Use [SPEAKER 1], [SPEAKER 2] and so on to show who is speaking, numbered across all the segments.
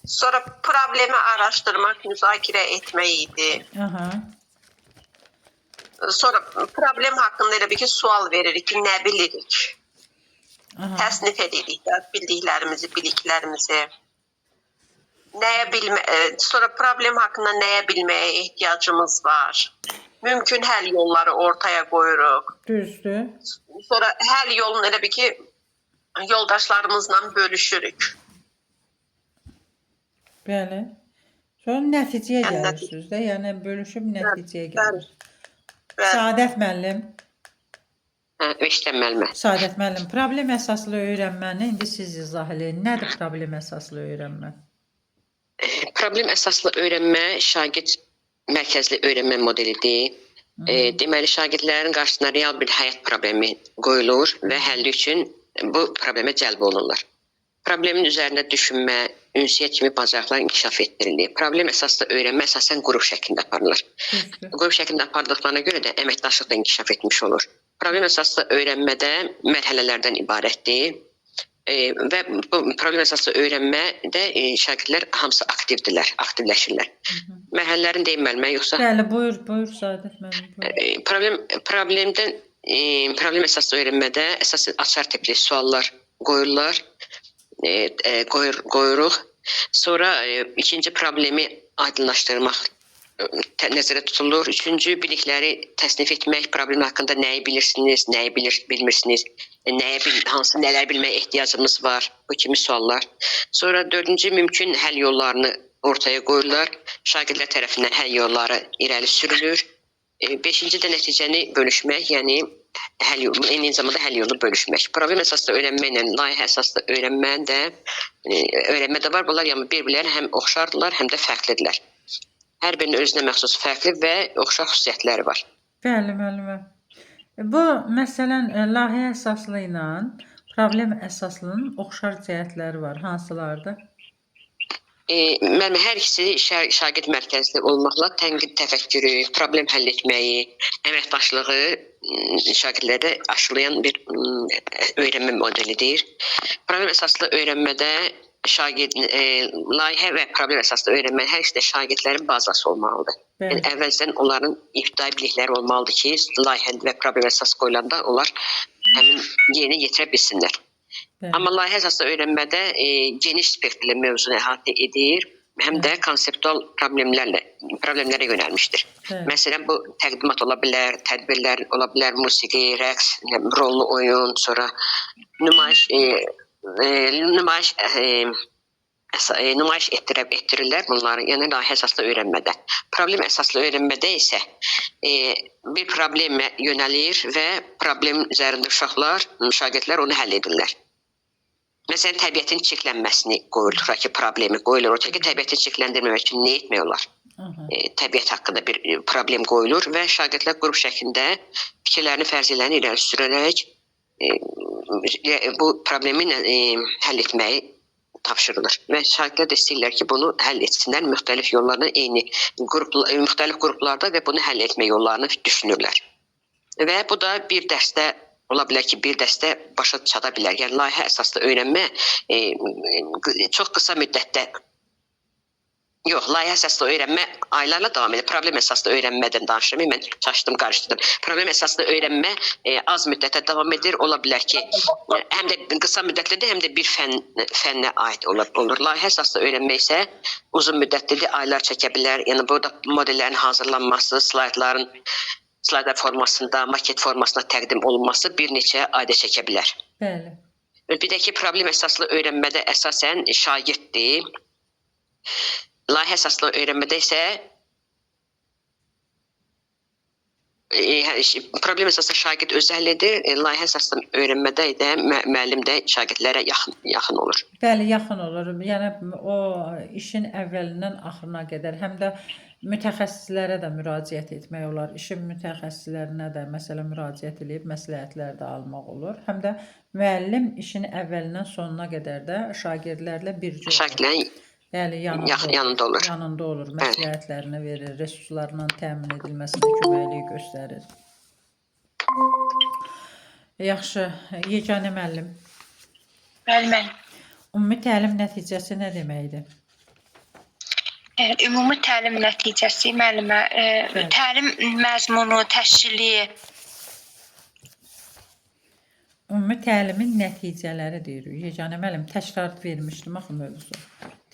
[SPEAKER 1] Sonra problemi araşdırmaq, müzakirə etmək idi.
[SPEAKER 2] Aha.
[SPEAKER 1] Sonra problem haqqında elə bir ki, sual veririk ki, nə bilirik?
[SPEAKER 2] Aha.
[SPEAKER 1] Təsnif edirik də bildiklərimizi, biliklərimizi. Nəyə bilmə, sonra problem haqqında nəyə bilməyə ehtiyacımız var? Mümkün həll yolları ortaya qoyuruq.
[SPEAKER 2] Düzdür.
[SPEAKER 1] Sonra həll yolunu elə bir ki, yoldaşlarımızla bölüşürük.
[SPEAKER 2] Bəli. Sonra nəticəyə
[SPEAKER 1] Yəni
[SPEAKER 2] gəlirsiniz də, yəni bölüşüb nəticəyə
[SPEAKER 1] Bəli.
[SPEAKER 2] gəlirsiniz.
[SPEAKER 1] Bəli.
[SPEAKER 2] Səadət müəllim,
[SPEAKER 3] Hə, eşidirəm müəllimə.
[SPEAKER 2] Səadət müəllim, problem əsaslı öyrənməni indi siz izah eləyin. Nədir problem əsaslı öyrənmə?
[SPEAKER 3] Problem əsaslı öyrənmə şagird mərkəzli öyrənmə modelidir. Deməli şagirdlərin qarşısına real bir həyat problemi qoyulur və həlli üçün bu problemə cəlb olunurlar. Problemin üzərində düşünmə, ünsiyyət kimi bacarıqlar inkişaf etdirilir. Problem əsaslı öyrənmə əsasən qrup şəklində aparılır.
[SPEAKER 2] Düzdür.
[SPEAKER 3] Qrup şəklində apardıqlarına görə də əməkdaşlıq da inkişaf etmiş olur. Problem əsaslı öyrənmədə mərhələlərdən ibarətdir. Və bu problem əsaslı öyrənmədə şagirdlər hamısı aktivdirlər, aktivləşirlər. Mərhələlərini deyim müəllimə, yoxsa
[SPEAKER 2] Bəli, buyur, buyur Səadət müəllim. Buyur.
[SPEAKER 3] Problem problemdən problem əsaslı öyrənmədə əsas açar tipli suallar qoyurlar. Qoyuruq. Sonra ikinci problemi aydınlaşdırmaq nəzərdə tutulur. Üçüncü bilikləri təsnif etmək, problem haqqında nəyi bilirsiniz, nəyi bilmirsiniz, hansı nələr bilməyə ehtiyacımız var, bu kimi suallar. Sonra dördüncü mümkün həll yollarını ortaya qoyurlar. Şagirdlər tərəfindən həll yolları irəli sürülür. Beşinci də nəticəni bölüşmək, yəni həll yolu, eyni zamanda həll yolunu bölüşmək. Problem əsaslı öyrənmə ilə layihə əsaslı öyrənmə də öyrənmə də var. Bunlar yəni bir-birlərinə həm oxşardılar, həm də fərqlidirlər. Hər birinin özünə məxsus fərqli və oxşar xüsusiyyətləri var.
[SPEAKER 2] Bəli, müəllimə. Bu, məsələn, layihə əsaslı ilə problem əsaslının oxşar cəhətləri var. Hansılardır?
[SPEAKER 3] Müəllim, hər ikisi şagird mərkəzli olmaqla tənqid təfəkkürü, problem həll etməyi, əməkdaşlığı şagirdlərdə aşılayan bir öyrənmə modelidir. Problem əsaslı öyrənmədə şagird layihə və problem əsaslı öyrənmə hər ikisi də şagirdlərin bazası olmalıdır.
[SPEAKER 2] Bəli.
[SPEAKER 3] Yəni əvvəlcədən onların ibtidai bilikləri olmalıdır ki, layihə və problem əsas qoyulanda onlar həmin yerinə yetirə bilsinlər.
[SPEAKER 2] Bəli.
[SPEAKER 3] Amma layihə əsaslı öyrənmədə geniş spektrli mövzunu əhatə edir, həm də konseptual problemlərə yönəlmişdir.
[SPEAKER 2] Bəli.
[SPEAKER 3] Məsələn, bu təqdimat ola bilər, tədbirlər ola bilər, musiqi, rəqs, rollu oyun, sonra nümayiş nümayiş nümayiş etdirirlər bunları, yəni layihə əsaslı öyrənmədə. Problem əsaslı öyrənmədə isə bir problemə yönəlir və problemin üzərində uşaqlar, şagirdlər onu həll edirlər. Məsələn, təbiətin çirklənməsini qoyulur ki, problemi qoyulur ortaya ki, təbiəti çirkləndirməmək üçün nə etmək olar?
[SPEAKER 2] Aha.
[SPEAKER 3] Təbiət haqqında bir problem qoyulur və şagirdlər qrup şəklində fikirlərini, fərziyyələrini irəli sürərək bu problemi həll etməyi tapşırılır. Və şagirdlər də istəyirlər ki, bunu həll etsinlər müxtəlif yollarla, eyni qrup müxtəlif qruplarda və bunu həll etmə yollarını düşünürlər. Və bu da bir dərsdə ola bilər ki, bir dərsdə başa çata bilər. Yəni layihə əsaslı öyrənmə çox qısa müddətdə. Yox, layihə əsaslı öyrənmə aylarla davam edir. Problem əsaslı öyrənmədən danışıram. Mən çaşdım, qarışdırdım. Problem əsaslı öyrənmə az müddətə davam edir. Ola bilər ki, həm də qısa müddətlidir, həm də bir fənnə aid olur. Layihə əsaslı öyrənmə isə uzun müddətlidir, aylar çəkə bilər. Yəni burada modellərin hazırlanması, slaydların slaydlar formasında, maket formasında təqdim olunması bir neçə ayda çəkə bilər.
[SPEAKER 2] Bəli.
[SPEAKER 3] Bir də ki, problem əsaslı öyrənmədə əsasən şagirddir. Layihə əsaslı öyrənmədə isə problem əsaslı şagird özü həll edir. Layihə əsaslı öyrənmədə də müəllim də şagirdlərə yaxın olur.
[SPEAKER 2] Bəli, yaxın olur. Yəni o işin əvvəlindən axırına qədər həm də mütəxəssislərə də müraciət etmək olar. İşin mütəxəssislərinə də məsələn müraciət eləyib məsləhətlər də almaq olur. Həm də müəllim işin əvvəlindən sonuna qədər də şagirdlərlə bircə olur.
[SPEAKER 3] Şagirdlərin
[SPEAKER 2] Bəli, yanında olur.
[SPEAKER 3] yanında olur.
[SPEAKER 2] Yanında olur, məsləhətlərini verir, resurslarla təmin edilməsinə köməklik göstərir. Yaxşı, Yeganə müəllim.
[SPEAKER 4] Bəli, müəllim.
[SPEAKER 2] Ümumi təlim nəticəsi nə deməkdir?
[SPEAKER 4] Ümumi təlim nəticəsi müəllimə,
[SPEAKER 2] Bəli.
[SPEAKER 4] təlim məzmunu, təşkili,
[SPEAKER 2] Ümumi təlimin nəticələri deyirik. Yeganə müəllim, təkrar vermişdim axı mövzu.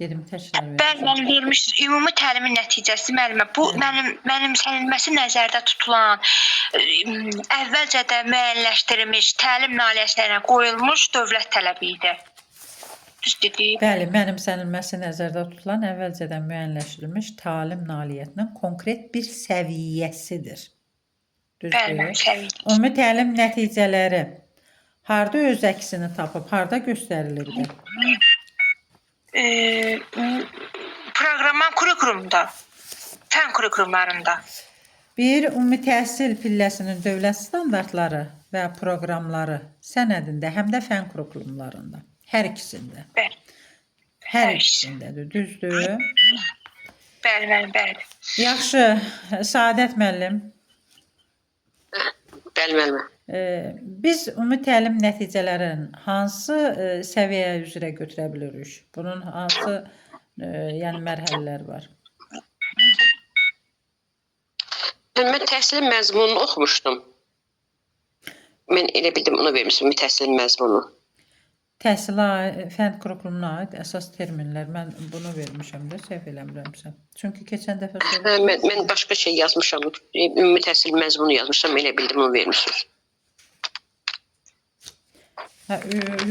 [SPEAKER 2] Dedim təkrar
[SPEAKER 4] Bəli,
[SPEAKER 2] vermişəm.
[SPEAKER 4] mənim vermişsiniz. Ümumi təlimin nəticəsi müəllimə, bu
[SPEAKER 2] Bəli.
[SPEAKER 4] mənim mənimsənilməsi nəzərdə tutulan, əvvəlcədə müəyyənləşdirilmiş təlim nailiyyətlərinə qoyulmuş dövlət tələbi idi. Düz dedik.
[SPEAKER 2] Bəli, mənimsənilməsi nəzərdə tutulan əvvəlcədən müəyyənləşdirilmiş təlim nailiyyətinin konkret bir səviyyəsidir.
[SPEAKER 4] Bəli,
[SPEAKER 2] Düzdür?
[SPEAKER 4] mənim səviyyə.
[SPEAKER 2] Ümumi təlim nəticələri harda öz əksini tapıb, harda göstərilirdi?
[SPEAKER 4] E, proqramın kurikulumda, fən kurikulumlarında.
[SPEAKER 2] Bir, ümumi təhsil pilləsinin dövlət standartları və proqramları sənədində, həm də fən kurikulumlarında. Hər ikisində.
[SPEAKER 4] Bəli.
[SPEAKER 2] Hər
[SPEAKER 4] Hər ikisi.
[SPEAKER 2] ikisindədir, düzdür?
[SPEAKER 4] Bəli, müəllim, bəli.
[SPEAKER 2] Yaxşı, Səadət müəllim,
[SPEAKER 3] Bəli müəllimə.
[SPEAKER 2] Biz ümumi təlim nəticələrin hansı səviyyə üzrə götürə bilirik? Bunun hansı yəni mərhələləri var?
[SPEAKER 3] Mən təhsilin məzmununu oxumuşdum. Mən elə bildim onu vermişdim, ümumi təhsilin məzmunu.
[SPEAKER 2] Təhsilə fənd kurikulumuna aid əsas terminlər. Mən bunu vermişəm də, səhv eləmirəmsə. Çünki keçən dəfə
[SPEAKER 3] Hə,
[SPEAKER 2] soruşdum.
[SPEAKER 3] mən başqa şey yazmışam. Ümumi təhsil məzmunu yazmışam, elə bildim onu vermişsiniz.
[SPEAKER 2] Hə,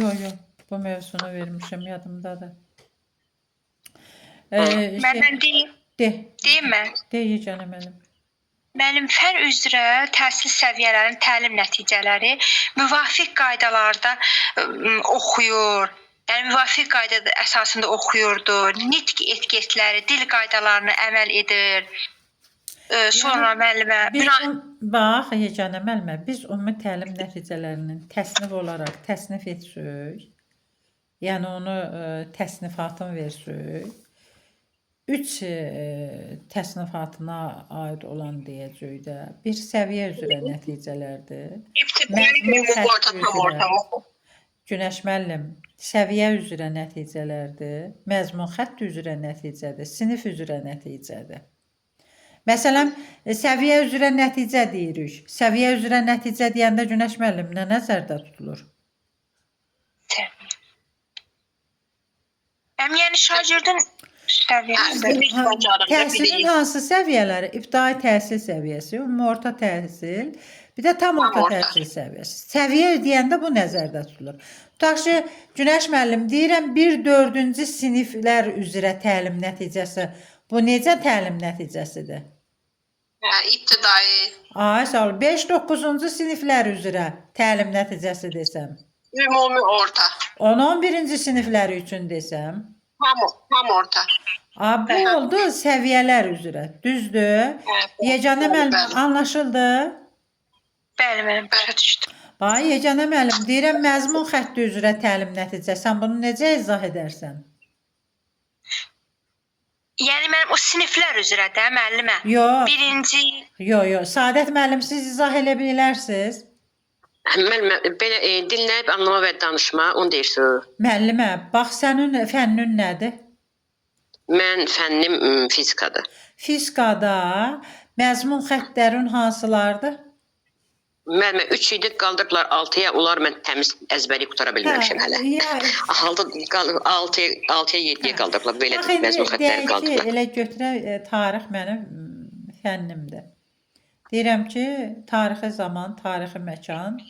[SPEAKER 2] yox, yox. Bu mövzunu vermişəm, yadımdadır. Şey,
[SPEAKER 4] Mən deyim,
[SPEAKER 2] de,
[SPEAKER 4] deyim mən.
[SPEAKER 2] de Yeganə müəllim.
[SPEAKER 4] Müəllim, fən üzrə təhsil səviyyələrinin təlim nəticələri müvafiq qaydalarda oxuyur. Yəni müvafiq qayda əsasında oxuyurdu. Nitq etiketləri, dil qaydalarına əməl edir. Sonra müəllimə
[SPEAKER 2] Biz bax, Yeganə müəllimə, biz ümumi təlim nəticələrinin təsnif olaraq təsnif etsək, yəni onu təsnifatını versək, 3 təsnifatına aid olan deyəcək də bir səviyyə üzrə nəticələrdir.
[SPEAKER 1] İbtidai,
[SPEAKER 2] Məzmun
[SPEAKER 1] ümumi orta,
[SPEAKER 2] xətti
[SPEAKER 1] tam orta.
[SPEAKER 2] üzrə. Günəş müəllim, səviyyə üzrə nəticələrdir, məzmun xətti üzrə nəticədir, sinif üzrə nəticədir. Məsələn, səviyyə üzrə nəticə deyirik. Səviyyə üzrə nəticə deyəndə Günəş müəllim nə nəzərdə tutulur?
[SPEAKER 4] Həm yəni şagirdin səviyyəsi.
[SPEAKER 1] Bilik bacarığı,
[SPEAKER 2] Təhsilin
[SPEAKER 1] bilik.
[SPEAKER 2] hansı səviyyələri? İbtidai təhsil səviyyəsi, ümumi orta təhsil, bir də tam orta
[SPEAKER 1] Tam orta.
[SPEAKER 2] təhsil səviyyəsi. Səviyyə deyəndə bu nəzərdə tutulur. Tutaq ki, Günəş müəllim deyirəm 1-4-cü siniflər üzrə təlim nəticəsi. Bu necə təlim nəticəsidir?
[SPEAKER 1] Hə, ibtidai,
[SPEAKER 2] Ay, sağ ol. 5-9-cu siniflər üzrə təlim nəticəsi desəm.
[SPEAKER 1] ümumi orta,
[SPEAKER 2] 10-11-ci sinifləri üçün desəm.
[SPEAKER 1] tam orta.
[SPEAKER 2] A, bu oldu səviyyələr üzrə. Düzdür?
[SPEAKER 1] Hə,
[SPEAKER 2] Yeganə
[SPEAKER 1] bəli,
[SPEAKER 2] müəllim
[SPEAKER 1] bəli.
[SPEAKER 2] anlaşıldı?
[SPEAKER 4] Bəli, müəllim, başa düşdüm.
[SPEAKER 2] Bax, Yeganə müəllim, deyirəm məzmun xətti üzrə təlim nəticəsi. Sən bunu necə izah edərsən?
[SPEAKER 4] Yəni mənim o siniflər üzrə də müəllimə.
[SPEAKER 2] Yox,
[SPEAKER 4] Birinci,
[SPEAKER 2] yox, yox. Səadət müəllim, siz izah elə bilərsiniz?
[SPEAKER 3] Müəllimə, belə dinləyib anlama və danışma, onu deyirsiniz.
[SPEAKER 2] Müəllimə, bax sənin fənnin nədir?
[SPEAKER 3] Mən fənnim fizikadır.
[SPEAKER 2] Fizikada məzmun xəttlərin hansılardır?
[SPEAKER 3] Müəllimə 3 idi, qaldırdılar 6-ya. Onlar mən təmiz əzbəri qutara bilməmişəm hələ.
[SPEAKER 2] Ya,
[SPEAKER 3] 6 qal 6-ya 6-ya 7-yə qaldırdılar. Belə
[SPEAKER 2] bax indi
[SPEAKER 3] məzmun xəttləri
[SPEAKER 2] deyək ki,
[SPEAKER 3] qaldırdılar.
[SPEAKER 2] elə götürək tarix mənim fənnimdir. Deyirəm ki, tarixi zaman, tarixi məkan,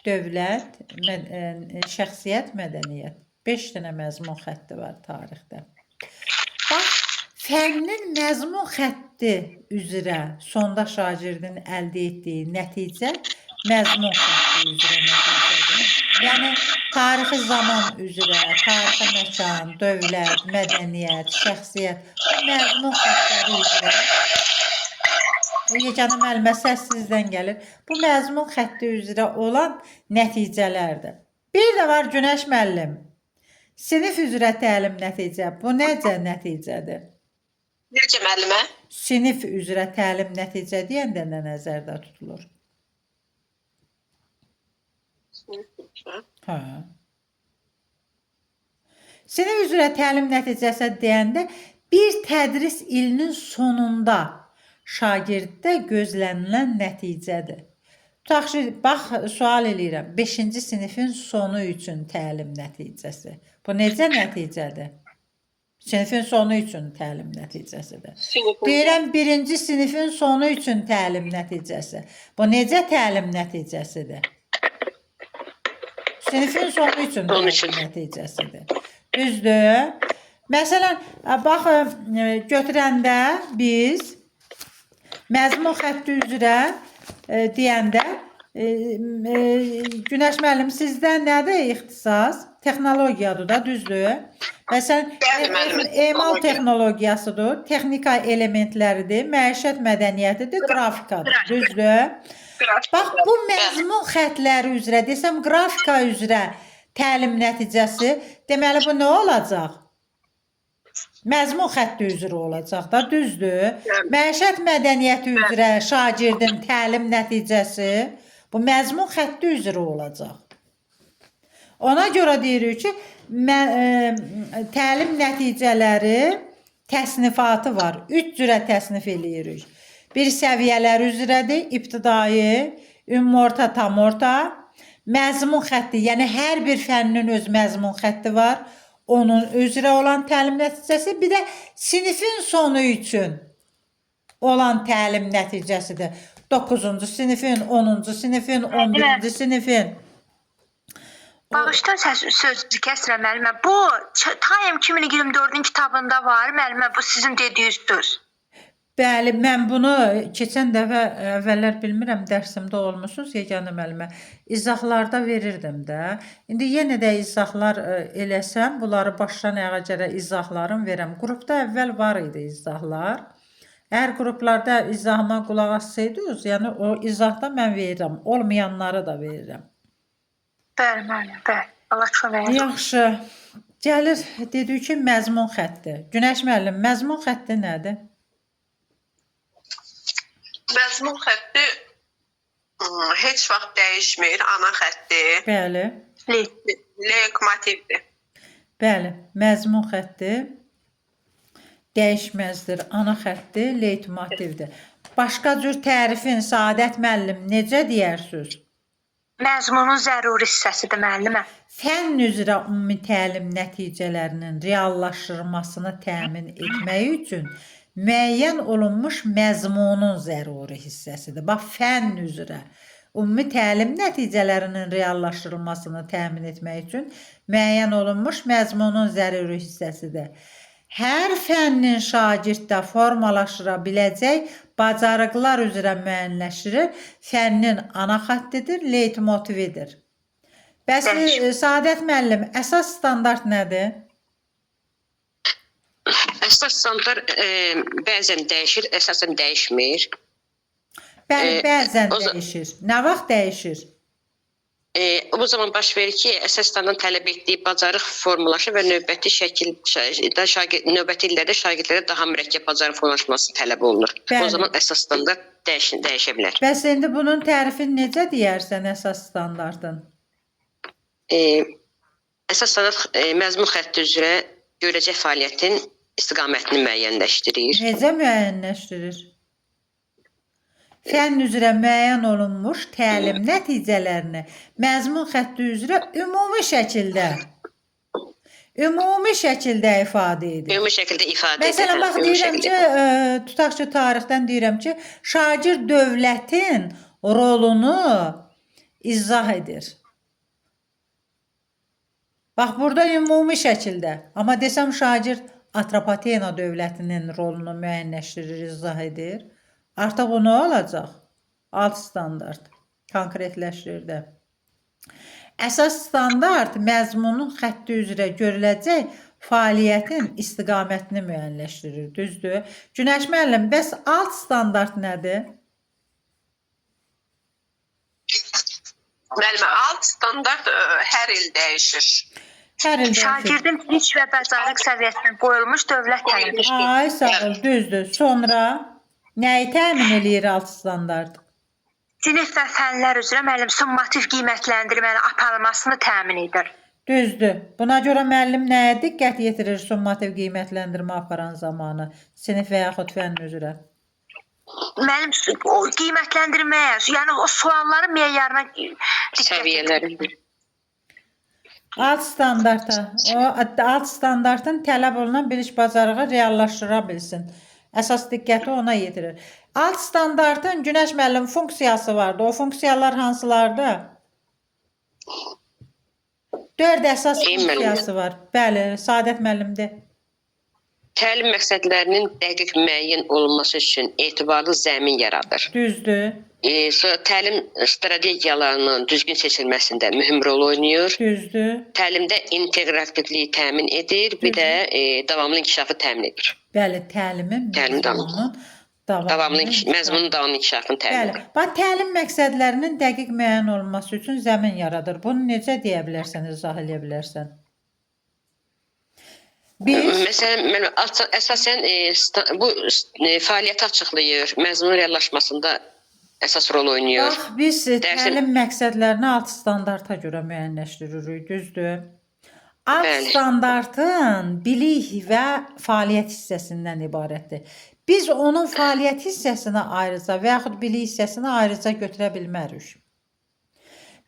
[SPEAKER 2] dövlət, şəxsiyyət, mədəniyyət. 5 dənə məzmun xətti var tarixdə. Bax, fənnin məzmun xətti üzrə sonda şagirdin əldə etdiyi nəticə məzmun xətti üzrə nəticədir. Yəni tarixi zaman üzrə, tarixi məkan, dövlət, mədəniyyət, şəxsiyyət bu məzmun xəttləri üzrə Yeganə müəllimə səs sizdən gəlir. Bu məzmun xətti üzrə olan nəticələrdir. Bir də var Günəş müəllim. Sinif üzrə təlim nəticə. Bu necə nəticədir?
[SPEAKER 1] Necə müəllimə?
[SPEAKER 2] Sinif üzrə təlim nəticə deyəndə nə nəzərdə tutulur? Hə. Sinif üzrə təlim nəticəsi deyəndə Bir tədris ilinin sonunda şagirddə gözlənilən nəticədir. Tutaq ki, bax, sual eləyirəm. 5-ci sinifin sonu üçün təlim nəticəsi. Bu necə nəticədir? Sinifin sonu üçün təlim nəticəsidir. Deyirəm 1-ci sinifin sonu üçün təlim nəticəsi. Bu necə təlim nəticəsidir? Sinifin sonu üçün
[SPEAKER 3] Sonu
[SPEAKER 2] təlim
[SPEAKER 3] üçün.
[SPEAKER 2] nəticəsidir. Düzdür? Məsələn, bax götürəndə biz məzmun xətti üzrə deyəndə Günəş müəllim, sizdə nədir ixtisas? Texnologiyadır da, düzdür? Məsələn,
[SPEAKER 1] Bəli, müəllim,
[SPEAKER 2] emal
[SPEAKER 1] texnologiya.
[SPEAKER 2] texnologiyasıdır, texnika elementləridir, məişət mədəniyyətidir, qrafikadır, düzdür? Bax, bu məzmun xətləri üzrə, desəm qrafika üzrə təlim nəticəsi, deməli bu nə olacaq? Məzmun xətti üzrə olacaq da, düzdür?
[SPEAKER 1] Bəli.
[SPEAKER 2] Məişət mədəniyyəti üzrə şagirdin təlim nəticəsi bu məzmun xətti üzrə olacaq. Ona görə deyirik ki, təlim nəticələri təsnifatı var. 3 cürə təsnif eləyirik. Bir səviyyələr üzrədir, ibtidai, ümumi orta, tam orta, məzmun xətti, yəni hər bir fənnin öz məzmun xətti var. Onun üzrə olan təlim nəticəsi, bir də sinifin sonu üçün olan təlim nəticəsidir. 9-cu sinifin, 10-cu sinifin, 11-ci sinifin.
[SPEAKER 4] Bağışdan sözü kəsirəm müəllimə. Bu Time 2024-ün kitabında var müəllimə, bu sizin dediyiniz söz.
[SPEAKER 2] Bəli, mən bunu keçən dəfə əvvəllər bilmirəm dərsimdə olmusunuz Yeganə müəllimə. İzahlarda verirdim də. İndi yenə də izahlar eləsəm, bunları başdan ayağa gərək izahlarım verəm. Qrupda əvvəl var idi izahlar. Əgər qruplarda izahıma qulaq assaydınız, yəni o izahda mən verirəm, olmayanları da verirəm.
[SPEAKER 4] Bəli müəllimə, bəli. Allah kömək olsun.
[SPEAKER 2] Yaxşı. Gəlir dedik ki, məzmun xətti. Günəş müəllim, məzmun xətti nədir?
[SPEAKER 1] Məzmun xətti heç vaxt dəyişmir. Ana xətti,
[SPEAKER 2] Bəli.
[SPEAKER 1] leitmotivdir.
[SPEAKER 2] Bəli, məzmun xətti dəyişməzdir. Ana xətti leitmotivdir. Başqa cür tərifin Səadət müəllim necə deyərsiniz?
[SPEAKER 4] Məzmunun zəruri hissəsidir müəllimə.
[SPEAKER 2] Fənn üzrə ümumi təlim nəticələrinin reallaşdırılmasını təmin etmək üçün müəyyən olunmuş məzmunun zəruri hissəsidir. Bax, fənn üzrə ümumi təlim nəticələrinin reallaşdırılmasını təmin etmək üçün müəyyən olunmuş məzmunun zəruri hissəsidir. Hər fənnin şagirddə formalaşdıra biləcək bacarıqlar üzrə müəyyənləşdirir. Fənnin ana xəttidir, leitmotividir. Bəs
[SPEAKER 4] Bəli.
[SPEAKER 2] Səadət müəllim, əsas standart nədir?
[SPEAKER 3] Əsas standart bəzən dəyişir, əsasən dəyişmir.
[SPEAKER 2] Bəli, bəzən
[SPEAKER 3] o
[SPEAKER 2] dəyişir. Nə vaxt dəyişir?
[SPEAKER 3] O zaman baş verir ki, əsas standartın tələb etdiyi bacarıq formalaşır və növbəti şəkil şagird növbəti illərdə şagirdlərə daha mürəkkəb bacarıq formalaşması tələb olunur.
[SPEAKER 2] Bəli.
[SPEAKER 3] O zaman əsas standart dəyişə bilər.
[SPEAKER 2] Bəs indi bunun tərifini necə deyərsən əsas standartın?
[SPEAKER 3] Əsas standart məzmun xətti üzrə görüləcək fəaliyyətin istiqamətini müəyyənləşdirir.
[SPEAKER 2] Necə müəyyənləşdirir? Fənn üzrə müəyyən olunmuş təlim nəticələrini məzmun xətti üzrə ümumi şəkildə ifadə edir.
[SPEAKER 3] Ümumi şəkildə ifadə edir.
[SPEAKER 2] Məsələn, bax
[SPEAKER 3] ümumi
[SPEAKER 2] deyirəm ki,
[SPEAKER 3] şəkildə.
[SPEAKER 2] tutaq ki, tarixdən deyirəm ki, şagird dövlətin rolunu izah edir. Bax burada ümumi şəkildə, amma desəm şagird Atropatena dövlətinin rolunu müəyyənləşdirir, izah edir. Artıq bu nə olacaq? Alt standart konkretləşdirir də. Əsas standart məzmunun xətti üzrə görüləcək fəaliyyətin istiqamətini müəyyənləşdirir, düzdür? Günəş müəllim, bəs alt standart nədir?
[SPEAKER 1] Müəllimə, alt standart hər il dəyişir.
[SPEAKER 2] Hər il dəyişir.
[SPEAKER 4] Şagirdin bilik və bacarıq səviyyəsinə qoyulmuş dövlət tələbi.
[SPEAKER 2] Ay, sağ ol, düzdür. Sonra nəyi təmin eləyir alt standart?
[SPEAKER 4] Sinif və fənlər üzrə müəllim summativ qiymətləndirmənin aparılmasını təmin edir.
[SPEAKER 2] Düzdür. Buna görə müəllim nəyə diqqət yetirir summativ qiymətləndirmə aparan zamanı sinif və yaxud fənn üzrə?
[SPEAKER 4] Müəllim o qiymətləndirməyə, yəni o sualların meyarına diqqət
[SPEAKER 3] Səviyyələri.
[SPEAKER 4] edir.
[SPEAKER 2] Alt standarta, o alt standartın tələb olunan biliş bacarığı reallaşdıra bilsin. Əsas diqqəti ona yetirir. Alt standartın Günəş müəllim funksiyası vardı. O funksiyalar hansılardır? 4 əsas
[SPEAKER 3] Deyim müəllim.
[SPEAKER 2] funksiyası var. Bəli, Sadət müəllimdir.
[SPEAKER 3] Təlim məqsədlərinin dəqiq müəyyən olunması üçün etibarlı zəmin yaradır.
[SPEAKER 2] Düzdür.
[SPEAKER 3] Sonra təlim strategiyalarının düzgün seçilməsində mühüm rol oynayır.
[SPEAKER 2] Düzdür.
[SPEAKER 3] Təlimdə inteqrativliyi təmin edir, bir də davamlı inkişafı təmin edir.
[SPEAKER 2] Bəli, təlimin
[SPEAKER 3] Təlim davamlı.
[SPEAKER 2] məzmununun davamlı
[SPEAKER 3] Davamlı
[SPEAKER 2] inkişafı.
[SPEAKER 3] məzmunun davamlı inkişafını təmin
[SPEAKER 2] Bəli.
[SPEAKER 3] edir.
[SPEAKER 2] Bax, təlim məqsədlərinin dəqiq müəyyən olunması üçün zəmin yaradır. Bunu necə deyə bilərsən, izah eləyə bilərsən? Biz
[SPEAKER 3] Məsələn, mən əsasən bu fəaliyyəti açıqlayır, məzmunun reallaşmasında əsas rol oynayır.
[SPEAKER 2] Bax, biz
[SPEAKER 3] Dərsin-
[SPEAKER 2] təlim məqsədlərini alt standarta görə müəyyənləşdiririk, düzdür? Alt
[SPEAKER 3] Bəli.
[SPEAKER 2] standartın bilik və fəaliyyət hissəsindən ibarətdir. Biz onun fəaliyyət hissəsini ayrıca və yaxud bilik hissəsini ayrıca götürə bilmərik.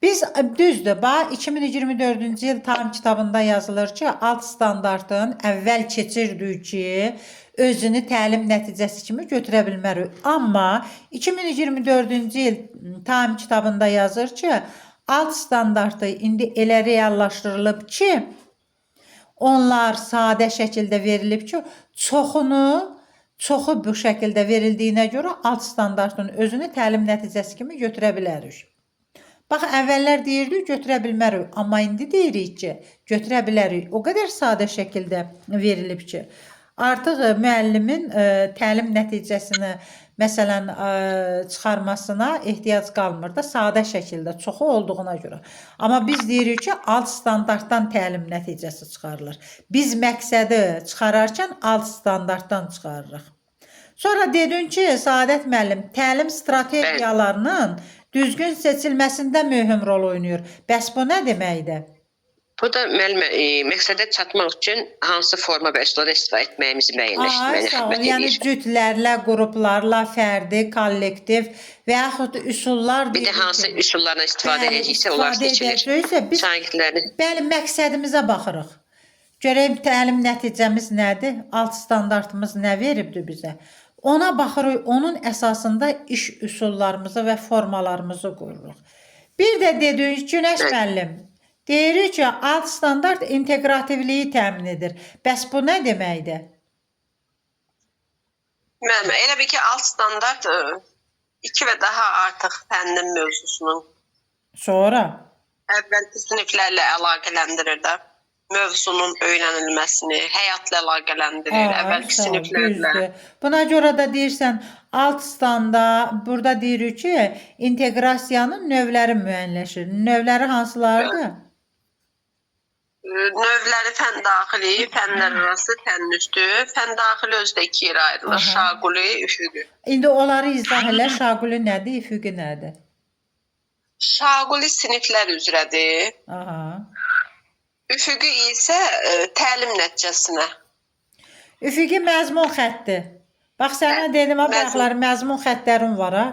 [SPEAKER 2] Biz düzdür, bax 2024-cü il tam kitabında yazılır ki, alt standartın əvvəl keçirdik ki, özünü təlim nəticəsi kimi götürə bilmərik. Amma 2024-cü il tam kitabında yazır ki, alt standartı indi elə reallaşdırılıb ki, onlar sadə şəkildə verilib ki, çoxu bu şəkildə verildiyinə görə alt standartın özünü təlim nəticəsi kimi götürə bilərik. Bax, əvvəllər deyirdik götürə bilmərik, amma indi deyirik ki, götürə bilərik. O qədər sadə şəkildə verilib ki, artıq müəllimin təlim nəticəsini məsələn çıxarmasına ehtiyac qalmır da sadə şəkildə çoxu olduğuna görə. Amma biz deyirik ki, alt standartdan təlim nəticəsi çıxarılır. Biz məqsədi çıxararkən alt standartdan çıxarırıq. Sonra dedin ki, Saadət müəllim, təlim strategiyalarının düzgün seçilməsində mühüm rol oynayır. Bəs bu nə deməkdir?
[SPEAKER 3] Bu da müəllimə məqsədə çatmaq üçün hansı forma və üsuldan istifadə etməyimizi
[SPEAKER 2] Ay,
[SPEAKER 3] müəyyənləşdirməyə
[SPEAKER 2] sağ ol.
[SPEAKER 3] xidmət
[SPEAKER 2] Yəni
[SPEAKER 3] edir.
[SPEAKER 2] cütlərlə, qruplarla, fərdi, kollektiv və yaxud üsullar
[SPEAKER 3] Bir də
[SPEAKER 2] deyirik
[SPEAKER 3] hansı
[SPEAKER 2] ki,
[SPEAKER 3] üsullardan istifadə
[SPEAKER 2] bəli,
[SPEAKER 3] edəcəksə onlar
[SPEAKER 2] istifadə
[SPEAKER 3] seçilir.
[SPEAKER 2] edəcəksə biz
[SPEAKER 3] Şagirdlərin
[SPEAKER 2] bəli məqsədimizə baxırıq. Görək təlim nəticəmiz nədir? Alt standartımız nə veribdir bizə? Ona baxırıq, onun əsasında iş üsullarımızı və formalarımızı qururuq. Bir də dediyiniz Günəş
[SPEAKER 3] Bəli.
[SPEAKER 2] müəllim, deyirik ki, alt standart inteqrativliyi təmin edir. Bəs bu nə deməkdir?
[SPEAKER 1] Müəllim, elə bil ki, alt standart iki və daha artıq fənnin mövzusunun
[SPEAKER 2] Sonra
[SPEAKER 1] əvvəlki siniflərlə əlaqələndirir də. Mövzunun öyrənilməsini, həyatla əlaqələndirir,
[SPEAKER 2] Ay,
[SPEAKER 1] əvvəlki
[SPEAKER 2] sağ ol,
[SPEAKER 1] siniflərlə.
[SPEAKER 2] düzdür. Buna görə də deyirsən alt standa burada deyirik ki, inteqrasiyanın növləri müəyyənləşir. Növləri hansılardır?
[SPEAKER 1] Növləri fən daxili, fənlər arası, fənn üstü. Fən daxili özü də iki yerə ayrılır.
[SPEAKER 2] Aha.
[SPEAKER 1] Şaquli, üfüqi.
[SPEAKER 2] İndi onları izah elə. Şaquli nədir, üfüqi nədir?
[SPEAKER 1] Şaquli siniflər üzrədir.
[SPEAKER 2] Aha.
[SPEAKER 1] Üfüqi isə təlim nəticəsinə.
[SPEAKER 2] Üfüqi məzmun xətti. Bax sənə dedim ha,
[SPEAKER 1] Məzmun.
[SPEAKER 2] bayaqlar məzmun xəttlərim var ha.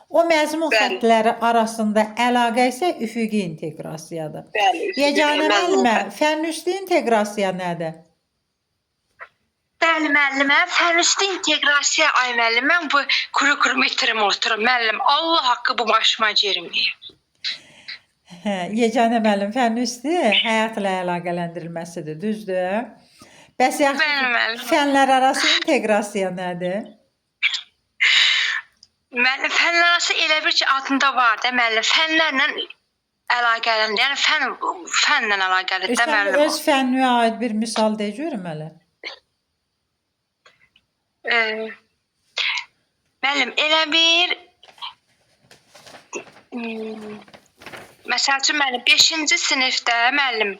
[SPEAKER 2] O məzmun
[SPEAKER 1] Bəli.
[SPEAKER 2] xəttləri arasında əlaqə isə üfüqi inteqrasiyadır.
[SPEAKER 1] Bəli, üfüqi
[SPEAKER 2] Yeganə
[SPEAKER 1] məzmun
[SPEAKER 2] müəllimə,
[SPEAKER 1] xətti.
[SPEAKER 2] fənn üstü inteqrasiya nədir?
[SPEAKER 4] Bəli müəllimə, fənn üstü inteqrasiya ay müəllim, mən bu kuru-kuru oturum müəllim. Allah haqqı bu başıma girməyib.
[SPEAKER 2] Hə, yeganə müəllim fənn üstü həyatla əlaqələndirilməsidir, düzdür? Bəs yaxşı,
[SPEAKER 4] Bəli, müəllim.
[SPEAKER 2] fənlər arası inteqrasiya nədir?
[SPEAKER 4] Müəllim fənlər arası elə bir ki adında var da müəllim, fənlərlə əlaqəlidir. Yəni fənlə əlaqəlidir də
[SPEAKER 2] Sən
[SPEAKER 4] müəllim.
[SPEAKER 2] öz fənninə aid bir misal de görüm hələ.
[SPEAKER 4] Müəllim elə bir məsəl üçün müəllim 5-ci sinifdə müəllim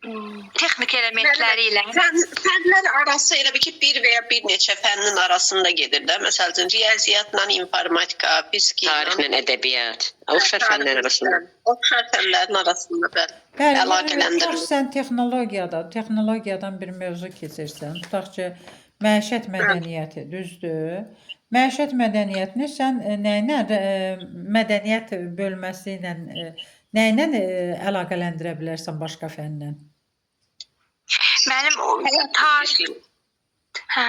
[SPEAKER 4] Texniki elementləri ilə.
[SPEAKER 1] Fənlər arası elə bil ki, bir və ya bir neçə fənnin arasında gedir də. Məsəl üçün riyaziyyatla informatika, fizika ilə,
[SPEAKER 3] Tarixlə ədəbiyyat, oxşar fənlər arasında.
[SPEAKER 1] Oxşar fənlərin arasında bəli.
[SPEAKER 2] Bəli, yəni tutaq
[SPEAKER 1] Əlaqələndirir.
[SPEAKER 2] sən texnologiyadan bir mövzu keçirsən, tutaq ki, məişət mədəniyyəti, düzdür? Məişət mədəniyyətini sən nə ilə mədəniyyət bölməsi ilə nə ilə əlaqələndirə bilərsən başqa fənlə?
[SPEAKER 4] Mənim o tarix, hə,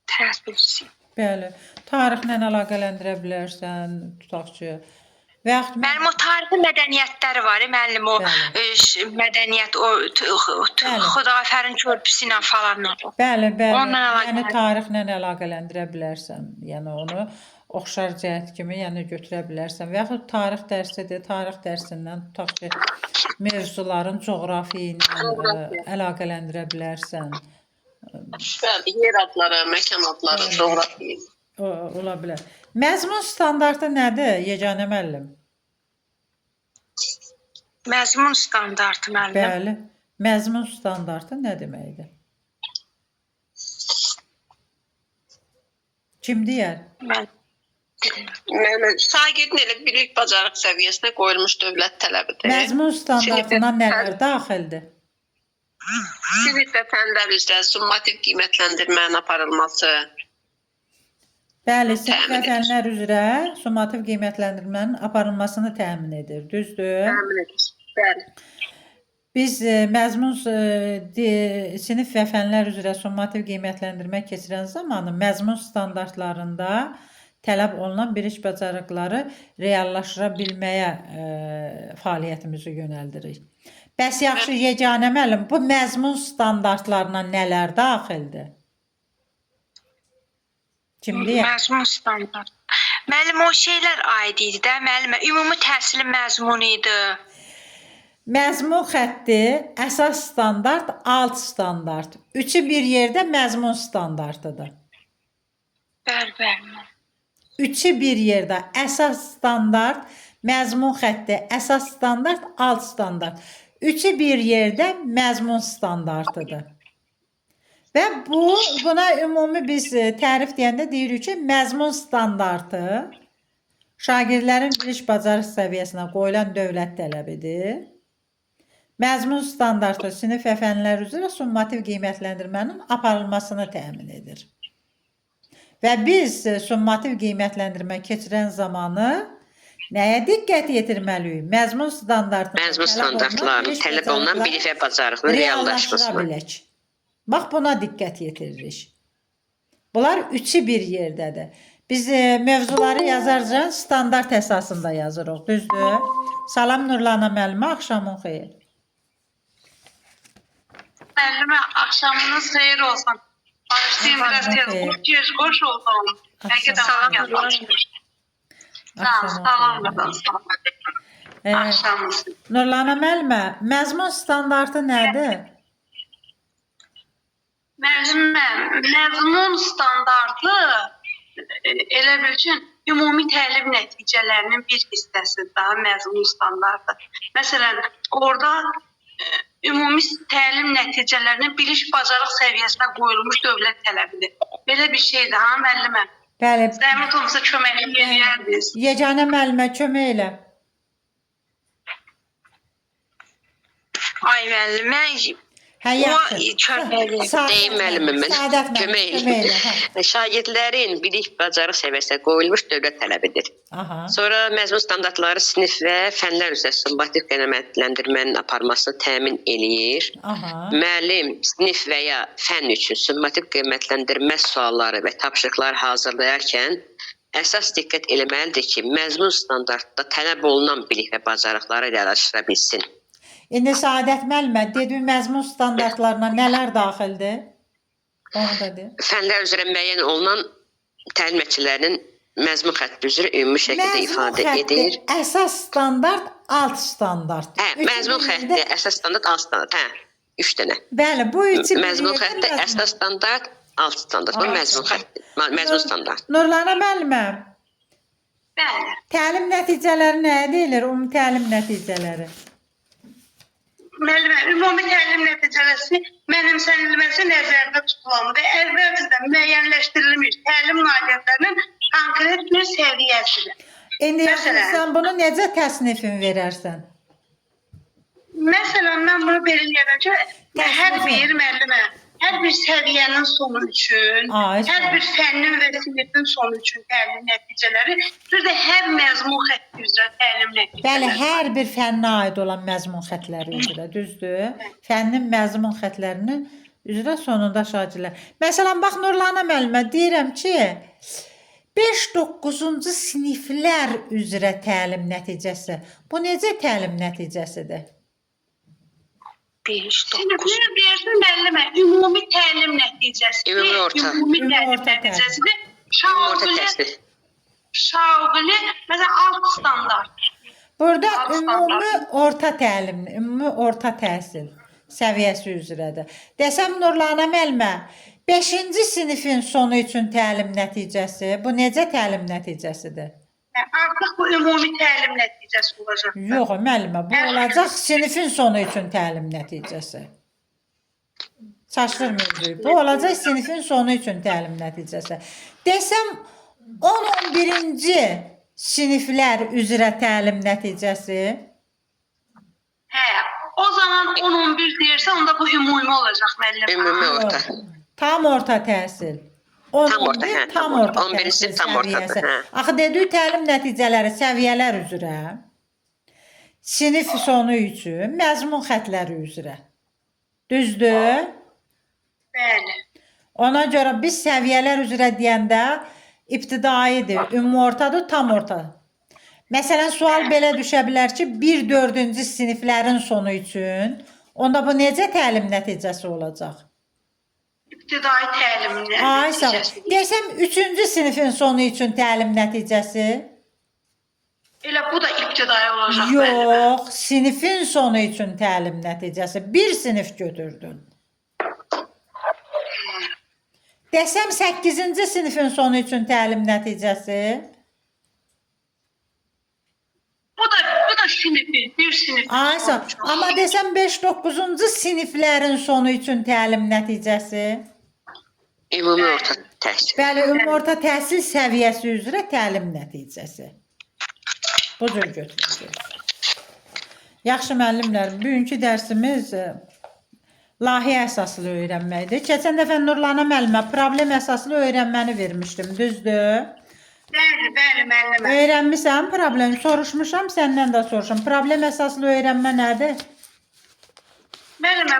[SPEAKER 4] tarix bilgisi.
[SPEAKER 2] Bəli, tarixlə əlaqələndirə bilərsən, tutaq ki, və yaxud
[SPEAKER 4] Mənim o tarixi mədəniyyətləri var, müəllim o
[SPEAKER 2] Bəli.
[SPEAKER 4] mədəniyyət o
[SPEAKER 2] Bəli.
[SPEAKER 4] Xudafərin körpüsü ilə falan.
[SPEAKER 2] Bəli, bəli.
[SPEAKER 4] Onunla
[SPEAKER 2] Yəni
[SPEAKER 4] əlaqələndir.
[SPEAKER 2] tarixlə əlaqələndirə bilərsən. Yəni onu oxşar cəhət kimi, yəni götürə bilərsən. Və yaxud tarix dərsidir. Tarix dərsindən tutaq ki, mövzuların coğrafi ilə əlaqələndirə bilərsən.
[SPEAKER 1] Bəli, yer adları, məkan adları, coğrafi.
[SPEAKER 2] O, ola bilər. Məzmun standartı nədir, Yeganə müəllim?
[SPEAKER 4] Məzmun standartı müəllim.
[SPEAKER 2] Bəli. Məzmun standartı nə deməkdir? Kim deyər?
[SPEAKER 4] Mən
[SPEAKER 1] Mənim şagirdin elə bilik bacarıq səviyyəsinə qoyulmuş dövlət tələbidir.
[SPEAKER 2] Məzmun standartına nələr daxildir?
[SPEAKER 1] Sinif və fənlər üzrə summativ qiymətləndirmənin aparılması,
[SPEAKER 2] Bəli, sinif və
[SPEAKER 1] Təmin edir.
[SPEAKER 2] fənlər üzrə summativ qiymətləndirmənin aparılmasını təmin edir, düzdür?
[SPEAKER 1] Təmin edir. Bəli.
[SPEAKER 2] Biz məzmun sinif və fənlər üzrə summativ qiymətləndirmə keçirən zamanı məzmun standartlarında tələb olunan bilik bacarıqları reallaşdıra bilməyə fəaliyyətimizi yönəldirik. Bəs yaxşı, Yeganə müəllim, bu məzmun standartlarına nələr daxildir? Kim deyər?
[SPEAKER 4] Məzmun standart. Müəllim o şeylər aid idi də, müəllimə ümumi təhsilin məzmunu idi.
[SPEAKER 2] Məzmun xətti, əsas standart, alt standart. Üçü bir yerdə məzmun standartıdır.
[SPEAKER 4] Bəli, bəli.
[SPEAKER 2] Üçü bir yerdə əsas standart, məzmun xətti, əsas standart, alt standart. Üçü bir yerdə məzmun standartıdır. Və buna ümumi biz tərif deyəndə deyirik ki, məzmun standartı şagirdlərin bilik bacarıq səviyyəsinə qoyulan dövlət tələbidir. Məzmun standartı sinif və fənlər üzrə summativ qiymətləndirmənin aparılmasını təmin edir. Və biz summativ qiymətləndirmə keçirən zamanı nəyə diqqət yetirməliyik? Məzmun standartına
[SPEAKER 3] Məzmun standartlarının tələb olunan bilik və bacarıqların
[SPEAKER 2] reallaşdıra
[SPEAKER 3] reallaşmasına.
[SPEAKER 2] bilək. Bax buna diqqət yetiririk. Bunlar üçü bir yerdədir. Biz mövzuları yazarcan standart əsasında yazırıq, düzdür? Salam Nurlana müəllimə, axşamın xeyir.
[SPEAKER 5] Müəllimə, axşamınız xeyir olsun. Bağışlayın biraz
[SPEAKER 2] Axşamın
[SPEAKER 5] tez.
[SPEAKER 2] xeyir.
[SPEAKER 5] Xoş xoş oldum. Bəlkə də
[SPEAKER 4] Salam.
[SPEAKER 5] Sağ ol,
[SPEAKER 2] Axşamın
[SPEAKER 5] salam.
[SPEAKER 2] xeyir.
[SPEAKER 5] Axşamınız.
[SPEAKER 2] Nurlana müəllimə, məzmun standartı nədir?
[SPEAKER 5] Müəllimə, məzmun standartı elə bil ki, ümumi təlim nəticələrinin bir hissəsidir daha məzmun standartı. Məsələn, orada ümumi təlim nəticələrinin bilik bacarıq səviyyəsinə qoyulmuş dövlət tələbidir. Belə bir şeydir ha müəllimə.
[SPEAKER 2] Bəli.
[SPEAKER 5] Zəhmət olmasa köməklik eləyərdiniz.
[SPEAKER 2] Yeganə müəllimə kömək elə.
[SPEAKER 4] Ay müəllimə,
[SPEAKER 2] Hə,
[SPEAKER 4] O,
[SPEAKER 2] yaxşı.
[SPEAKER 4] kömək elə.
[SPEAKER 2] Saadət
[SPEAKER 3] Deyim müəllimim mən.
[SPEAKER 2] Saadət müəllim,
[SPEAKER 3] Kömək
[SPEAKER 2] kömək elə. Hə.
[SPEAKER 3] elə. Şagirdlərin bilik bacarıq səviyyəsinə qoyulmuş dövlət tələbidir.
[SPEAKER 2] Aha.
[SPEAKER 3] Sonra məzmun standartları sinif və fənlər üzrə summativ qiymətləndirmənin aparmasını təmin eləyir.
[SPEAKER 2] Aha.
[SPEAKER 3] Müəllim sinif və ya fənn üçün summativ qiymətləndirmə sualları və tapşırıqlar hazırlayarkən əsas diqqət eləməlidir ki, məzmun standartında tələb olunan bilik və bacarıqları reallaşdıra bilsin.
[SPEAKER 2] İndi Saadət müəllimə dediyim məzmun standartlarına nələr daxildir? Onu da de.
[SPEAKER 3] Fənlər üzrə müəyyən olunan təlim nəticələrinin məzmun xətti üzrə ümumi şəkildə
[SPEAKER 2] Məzmun
[SPEAKER 3] ifadə
[SPEAKER 2] xətti,
[SPEAKER 3] edir.
[SPEAKER 2] əsas standart, alt standart.
[SPEAKER 3] Hə,
[SPEAKER 2] Üçü
[SPEAKER 3] məzmun
[SPEAKER 2] bir
[SPEAKER 3] xətti,
[SPEAKER 2] yerdə-
[SPEAKER 3] əsas standart, alt standart. Hə, üç dənə.
[SPEAKER 2] Bəli, bu üçü bir
[SPEAKER 3] Məzmun
[SPEAKER 2] yerdə
[SPEAKER 3] xətti,
[SPEAKER 2] məzmun.
[SPEAKER 3] əsas standart, alt standart. Bu
[SPEAKER 2] Alt
[SPEAKER 3] məzmun xətti, məzmun standart.
[SPEAKER 2] Nurlana müəllimə,
[SPEAKER 5] Bəli.
[SPEAKER 2] təlim nəticələri nə deyilir? Ümumi təlim nəticələri.
[SPEAKER 5] Müəllimə, ümumi təlim nəticəsi mənimsənilməsi nəzərdə tutulan və əvvəlcədən müəyyənləşdirilmiş təlim nailiyyətlərinin konkret bir səviyyəsidir.
[SPEAKER 2] İndi yaxşı,
[SPEAKER 5] Məsələn?
[SPEAKER 2] sən bunu necə təsnifin verərsən?
[SPEAKER 5] Məsələn, mən bunu belə deyərəm ki, hər
[SPEAKER 2] Təsnifin.
[SPEAKER 5] bir müəllimə, hər bir səviyyənin sonu üçün,
[SPEAKER 2] Ay,
[SPEAKER 5] hər
[SPEAKER 2] sağ ol.
[SPEAKER 5] bir fənnin və sinifin sonu üçün təlim nəticələri, bir də hər məzmun xətti üzrə təlim nəticələri.
[SPEAKER 2] Bəli, hər bir fənnə aid olan məzmun xətləri üzrə, düzdür? Fənnin məzmun xətlərinin üzrə sonunda şagirdlər. Məsələn, bax Nurlana müəllimə deyirəm ki, 5-9-cu siniflər üzrə təlim nəticəsi. Bu necə təlim nəticəsidir?
[SPEAKER 4] 5, 9.
[SPEAKER 5] Siniflər deyirsin müəllimə, ümumi təlim nəticəsidir.
[SPEAKER 3] Ümumi orta.
[SPEAKER 5] Ümumi
[SPEAKER 2] Ümumi
[SPEAKER 5] təlim
[SPEAKER 2] orta təlim.
[SPEAKER 5] nəticəsidir.
[SPEAKER 3] Ümumi orta
[SPEAKER 5] Şaquli,
[SPEAKER 3] təhsil.
[SPEAKER 5] şaquli, məsələn, alt standart.
[SPEAKER 2] Burada
[SPEAKER 5] Alt
[SPEAKER 2] ümumi
[SPEAKER 5] standart.
[SPEAKER 2] orta təlim, ümumi orta təhsil səviyyəsi üzrədir. Desəm Nurlana müəllimə, 5-ci sinifin sonu üçün təlim nəticəsi, bu necə təlim nəticəsidir?
[SPEAKER 5] Artıq bu ümumi təlim nəticəsi olacaq.
[SPEAKER 2] Yox, müəllimə, bu olacaq sinifin sonu üçün təlim nəticəsi. Çaşdır mövzuyu. Bu olacaq sinifin sonu üçün təlim nəticəsi. Desəm 10-11-ci siniflər üzrə təlim nəticəsi.
[SPEAKER 5] Hə, o zaman 10-11 deyirsə, onda bu ümumi olacaq müəllimə.
[SPEAKER 3] Ümumi orta.
[SPEAKER 2] Tam orta təhsil. 10,
[SPEAKER 3] Tam orta,
[SPEAKER 2] 11
[SPEAKER 3] hə,
[SPEAKER 2] tam
[SPEAKER 3] tam
[SPEAKER 2] orta
[SPEAKER 3] orta. 11-ci
[SPEAKER 2] təhsil
[SPEAKER 3] tam ortadır,
[SPEAKER 2] səviyyəsi.
[SPEAKER 3] hə.
[SPEAKER 2] Axı dedik təlim nəticələri səviyyələr üzrə, sinif sonu üçün, məzmun xətləri üzrə. Düzdür?
[SPEAKER 5] Bəli.
[SPEAKER 2] Ona görə biz səviyyələr üzrə deyəndə ibtidaidir, ümumi ortadır, tam orta. Məsələn, sual belə düşə bilər ki, 1-4-cü siniflərin sonu üçün, onda bu necə təlim nəticəsi olacaq?
[SPEAKER 5] İbtidai təlimin
[SPEAKER 2] Ay sağ ol.
[SPEAKER 5] nəticəsi.
[SPEAKER 2] Desəm 3-cü sinifin sonu üçün təlim nəticəsi?
[SPEAKER 5] Elə bu da ibtidai olacaq müəllimə.
[SPEAKER 2] Yox, sinifin sonu üçün təlim nəticəsi. Bir sinif götürdün. Desəm 8-ci sinifin sonu üçün təlim nəticəsi?
[SPEAKER 5] Bu da sinifin, bir sinifin.
[SPEAKER 2] Ay sağ ol.
[SPEAKER 5] sonu üçün.
[SPEAKER 2] Amma desəm 5-9-cu siniflərin sonu üçün təlim nəticəsi?
[SPEAKER 3] Ümumi orta təhsil.
[SPEAKER 2] Bəli, ümumi orta təhsil səviyyəsi üzrə təlim nəticəsi. Bu cür götürəcəyik. Yaxşı müəllimlər, bugünkü dərsimiz layihə əsaslı öyrənməkdir. Keçən dəfə Nurlana müəllimə problem əsaslı öyrənməni vermişdim, düzdür?
[SPEAKER 5] Bəli, bəli müəllimə.
[SPEAKER 2] Öyrənmisən problem, soruşmuşam, səndən də soruşum. Problem əsaslı öyrənmə nədir?
[SPEAKER 5] Müəllimə,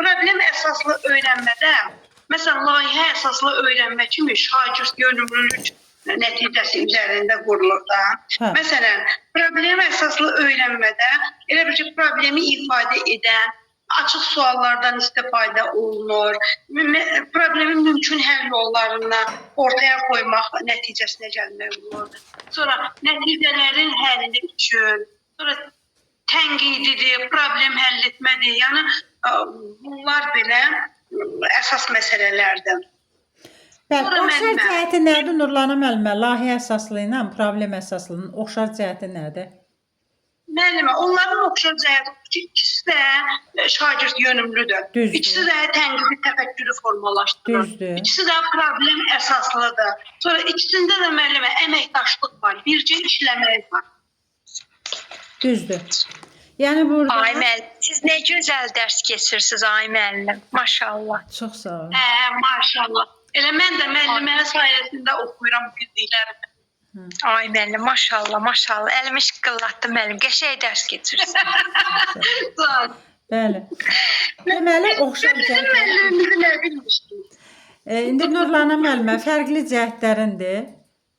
[SPEAKER 5] problem əsaslı öyrənmədə, məsələn, layihə əsaslı öyrənmə kimi şagird yönümlülük nəticəsi üzərində qurulur da.
[SPEAKER 2] Hə.
[SPEAKER 5] Məsələn, problem əsaslı öyrənmədə elə bir ki, problemi ifadə edən açıq suallardan istifadə olunur. Problemin mümkün həll yollarını ortaya qoymaq nəticəsinə gəlmək olur. Sonra nəticələrin həlli üçün, sonra tənqididir, problem həll etmədir. Yəni bunlar belə əsas məsələlərdir.
[SPEAKER 2] Bəli,
[SPEAKER 5] Sonra
[SPEAKER 2] oxşar
[SPEAKER 5] müəllimə.
[SPEAKER 2] cəhəti nədir Nurlana müəllimə? Layihə əsaslı ilə problem əsaslının oxşar cəhəti nədir?
[SPEAKER 5] Müəllimə, onların oxşar cəhəti odur ki, ikisi də şagird yönümlüdür.
[SPEAKER 2] Düzdür.
[SPEAKER 5] İkisi də tənqidi təfəkkürü formalaşdırır.
[SPEAKER 2] Düzdür.
[SPEAKER 5] İkisi də problem əsaslıdır. Sonra ikisində də müəllimə əməkdaşlıq var, bircə işləmək var.
[SPEAKER 2] Düzdür. Yəni burada
[SPEAKER 4] Ay müəllim, siz nə gözəl dərs keçirsiniz ay müəllim. Maşallah.
[SPEAKER 2] çox sağ ol.
[SPEAKER 5] Hə, maşallah. Elə mən də müəllimənin sayəsində oxuyuram bildiklərimi.
[SPEAKER 4] Ay müəllim, maşallah, maşallah. Əlimi şıqqıllatdı müəllim. Qəşəng dərs keçirsiniz.
[SPEAKER 5] Sağ ol.
[SPEAKER 2] Bəli. Deməli oxşar
[SPEAKER 5] Bizim
[SPEAKER 2] cəhətlər.
[SPEAKER 5] müəllimimizi nə bilmişdiniz?
[SPEAKER 2] İndi Nurlana müəllimə fərqli cəhətlərindir.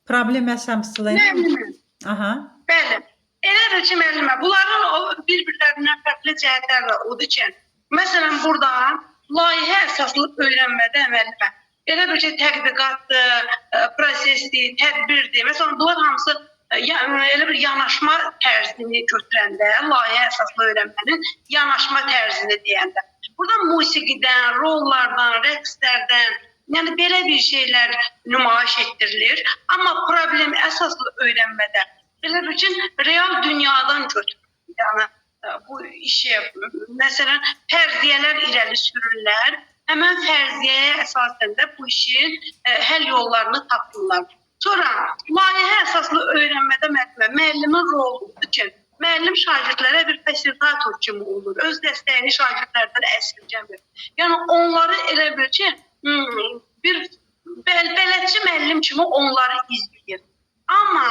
[SPEAKER 2] Problem əsaslı ilə.
[SPEAKER 5] Müəllimə.
[SPEAKER 2] Aha.
[SPEAKER 5] Bəli. Elə ki, müəllimə, bunların o bir-birlərindən fərqli cəhətləri var odur ki, məsələn, burada layihə əsaslı öyrənmədə müəllimə, elə bir ki, tətbiqatdır, prosesdir, tədbirdir. Məsələn, bunlar hamısı elə bir yanaşma tərzini götürəndə, layihə əsaslı öyrənmənin yanaşma tərzini deyəndə. Burada musiqidən, rollardan, rəqslərdən, yəni belə bir şeylər nümayiş etdirilir. Amma problem əsaslı öyrənmədə elə bir ki, real dünyadan götürülür. Yəni bu işi, məsələn, fərziyyələr irəli sürürlər. Həmən fərziyyəyə əsasən də bu işin həll yollarını tapırlar. Sonra layihə əsaslı öyrənmədə müəllimin roludur ki, müəllim şagirdlərə bir fasilitator kimi olur. Öz dəstəyini şagirdlərdən əsirgəmir. Yəni onları elə bil ki, bir bələdçi müəllim kimi onları izləyir. Amma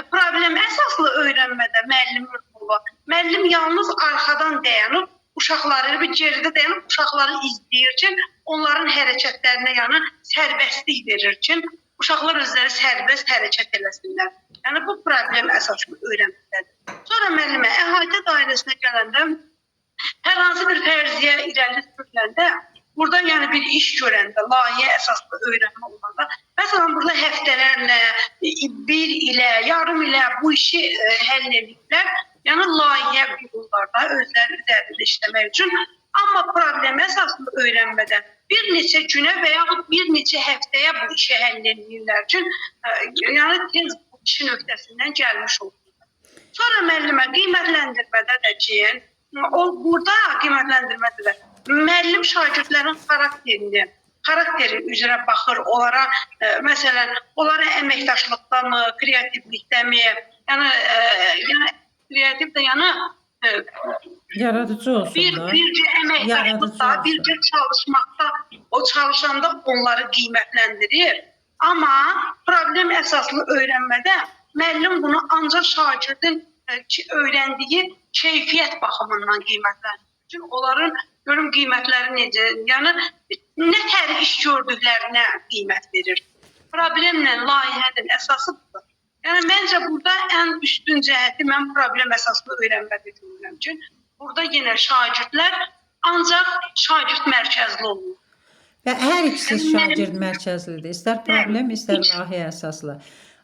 [SPEAKER 5] problem əsaslı öyrənmədə müəllimin rolu, müəllim yalnız arxadan dayanıb uşaqları, bir geridə dayanıb uşaqları izləyir ki, onların hərəkətlərinə yəni sərbəstlik verir ki, uşaqlar özləri sərbəst hərəkət eləsinlər. Yəni bu problem əsaslı öyrənmədədir. Sonra müəllimə əhatə dairəsinə gələndə hər hansı bir fərziyyə irəli sürüləndə, burada yəni bir iş görəndə, layihə əsaslı öyrənmə olanda, məsələn burada həftələrlə, bir ilə, yarım ilə bu işi həll edirlər. Yəni layihə qururlar da özləri üzərində işləmək üçün. Amma problem əsaslı öyrənmədə bir neçə günə və yaxud bir neçə həftəyə bu işi həll edirlər üçün, yəni tez bu işin öhdəsindən gəlmiş olurlar. Sonra müəllimə qiymətləndirmədə də ki, o burada qiymətləndirmədə də müəllim şagirdlərin xarakteri üzrə baxır, onlara məsələn, onlara əməkdaşlıqdamı, kreativlikdəmi, yəni kreativ də yəni
[SPEAKER 2] Yaradıcı olsun
[SPEAKER 5] bir
[SPEAKER 2] da.
[SPEAKER 5] bir əməkdaşlıqda, bir çalışmaqda, o çalışanda onları qiymətləndirir. Amma problem əsaslı öyrənmədə müəllim bunu ancaq şagirdin öyrəndiyi keyfiyyət baxımından qiymətləndirir. Çünki onların görüm qiymətləri necə, yəni nə tər iş gördüklərinə qiymət verir. Problemlə layihənin əsası budur. Yəni məncə burada ən üstün cəhəti mən problem əsaslı öyrənmədə görürəm ki, burada yenə şagirdlər ancaq şagird mərkəzli olur.
[SPEAKER 2] Və hər ikisi şagird mərkəzlidir. İstər problem, istər layihə əsaslı.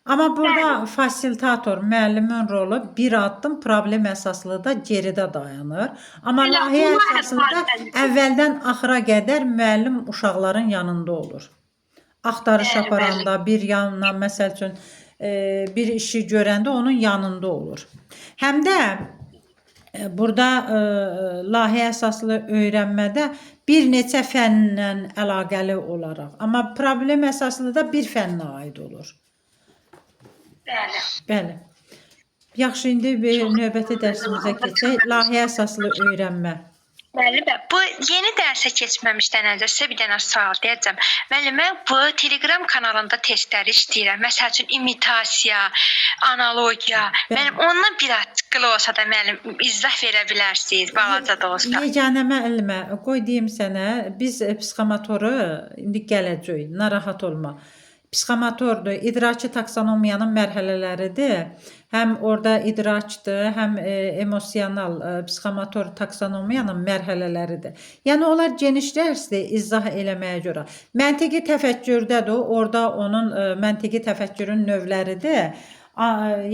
[SPEAKER 2] Amma burada fasilitator, müəllimin rolu bir addım problem əsaslı da geridə dayanır. Amma layihə əsaslı da əvvəldən axıra qədər müəllim uşaqların yanında olur. Axtarış aparanda bir yandan, məsəl üçün, bir işi görəndə onun yanında olur. Həm də burada layihə əsaslı öyrənmədə bir neçə fənlə əlaqəli olaraq, amma problem əsaslı da bir fənnə aid olur.
[SPEAKER 5] Bəli.
[SPEAKER 2] Bəli. Yaxşı, indi bir növbəti dərsimizə keçək. Layihə əsaslı öyrənmə.
[SPEAKER 4] Müəllimə, bu yeni dərsə keçməmişdən əvvəl sizə bir dənə sual deyəcəm. Müəllimə, bu Telegram kanalında testləri işləyirəm. Məsəl üçün imitasiya, analogiya. Müəllim, ondan bir açıqlı olsa da müəllim izah verə bilərsiniz, balaca da olsa.
[SPEAKER 2] Yeganə müəllimə, qoy deyim sənə, biz psixomotoru indi gələcəyik, narahat olma. Psixomotordur, idraki taksonomiyanın mərhələləridir. Həm orada idrakdır, həm emosional psixomotor taksonomiyanın mərhələləridir. Yəni onlar geniş dərsdir izah eləməyə görə. Məntiqi təfəkkürdədir, orada onun məntiqi təfəkkürün növləridir.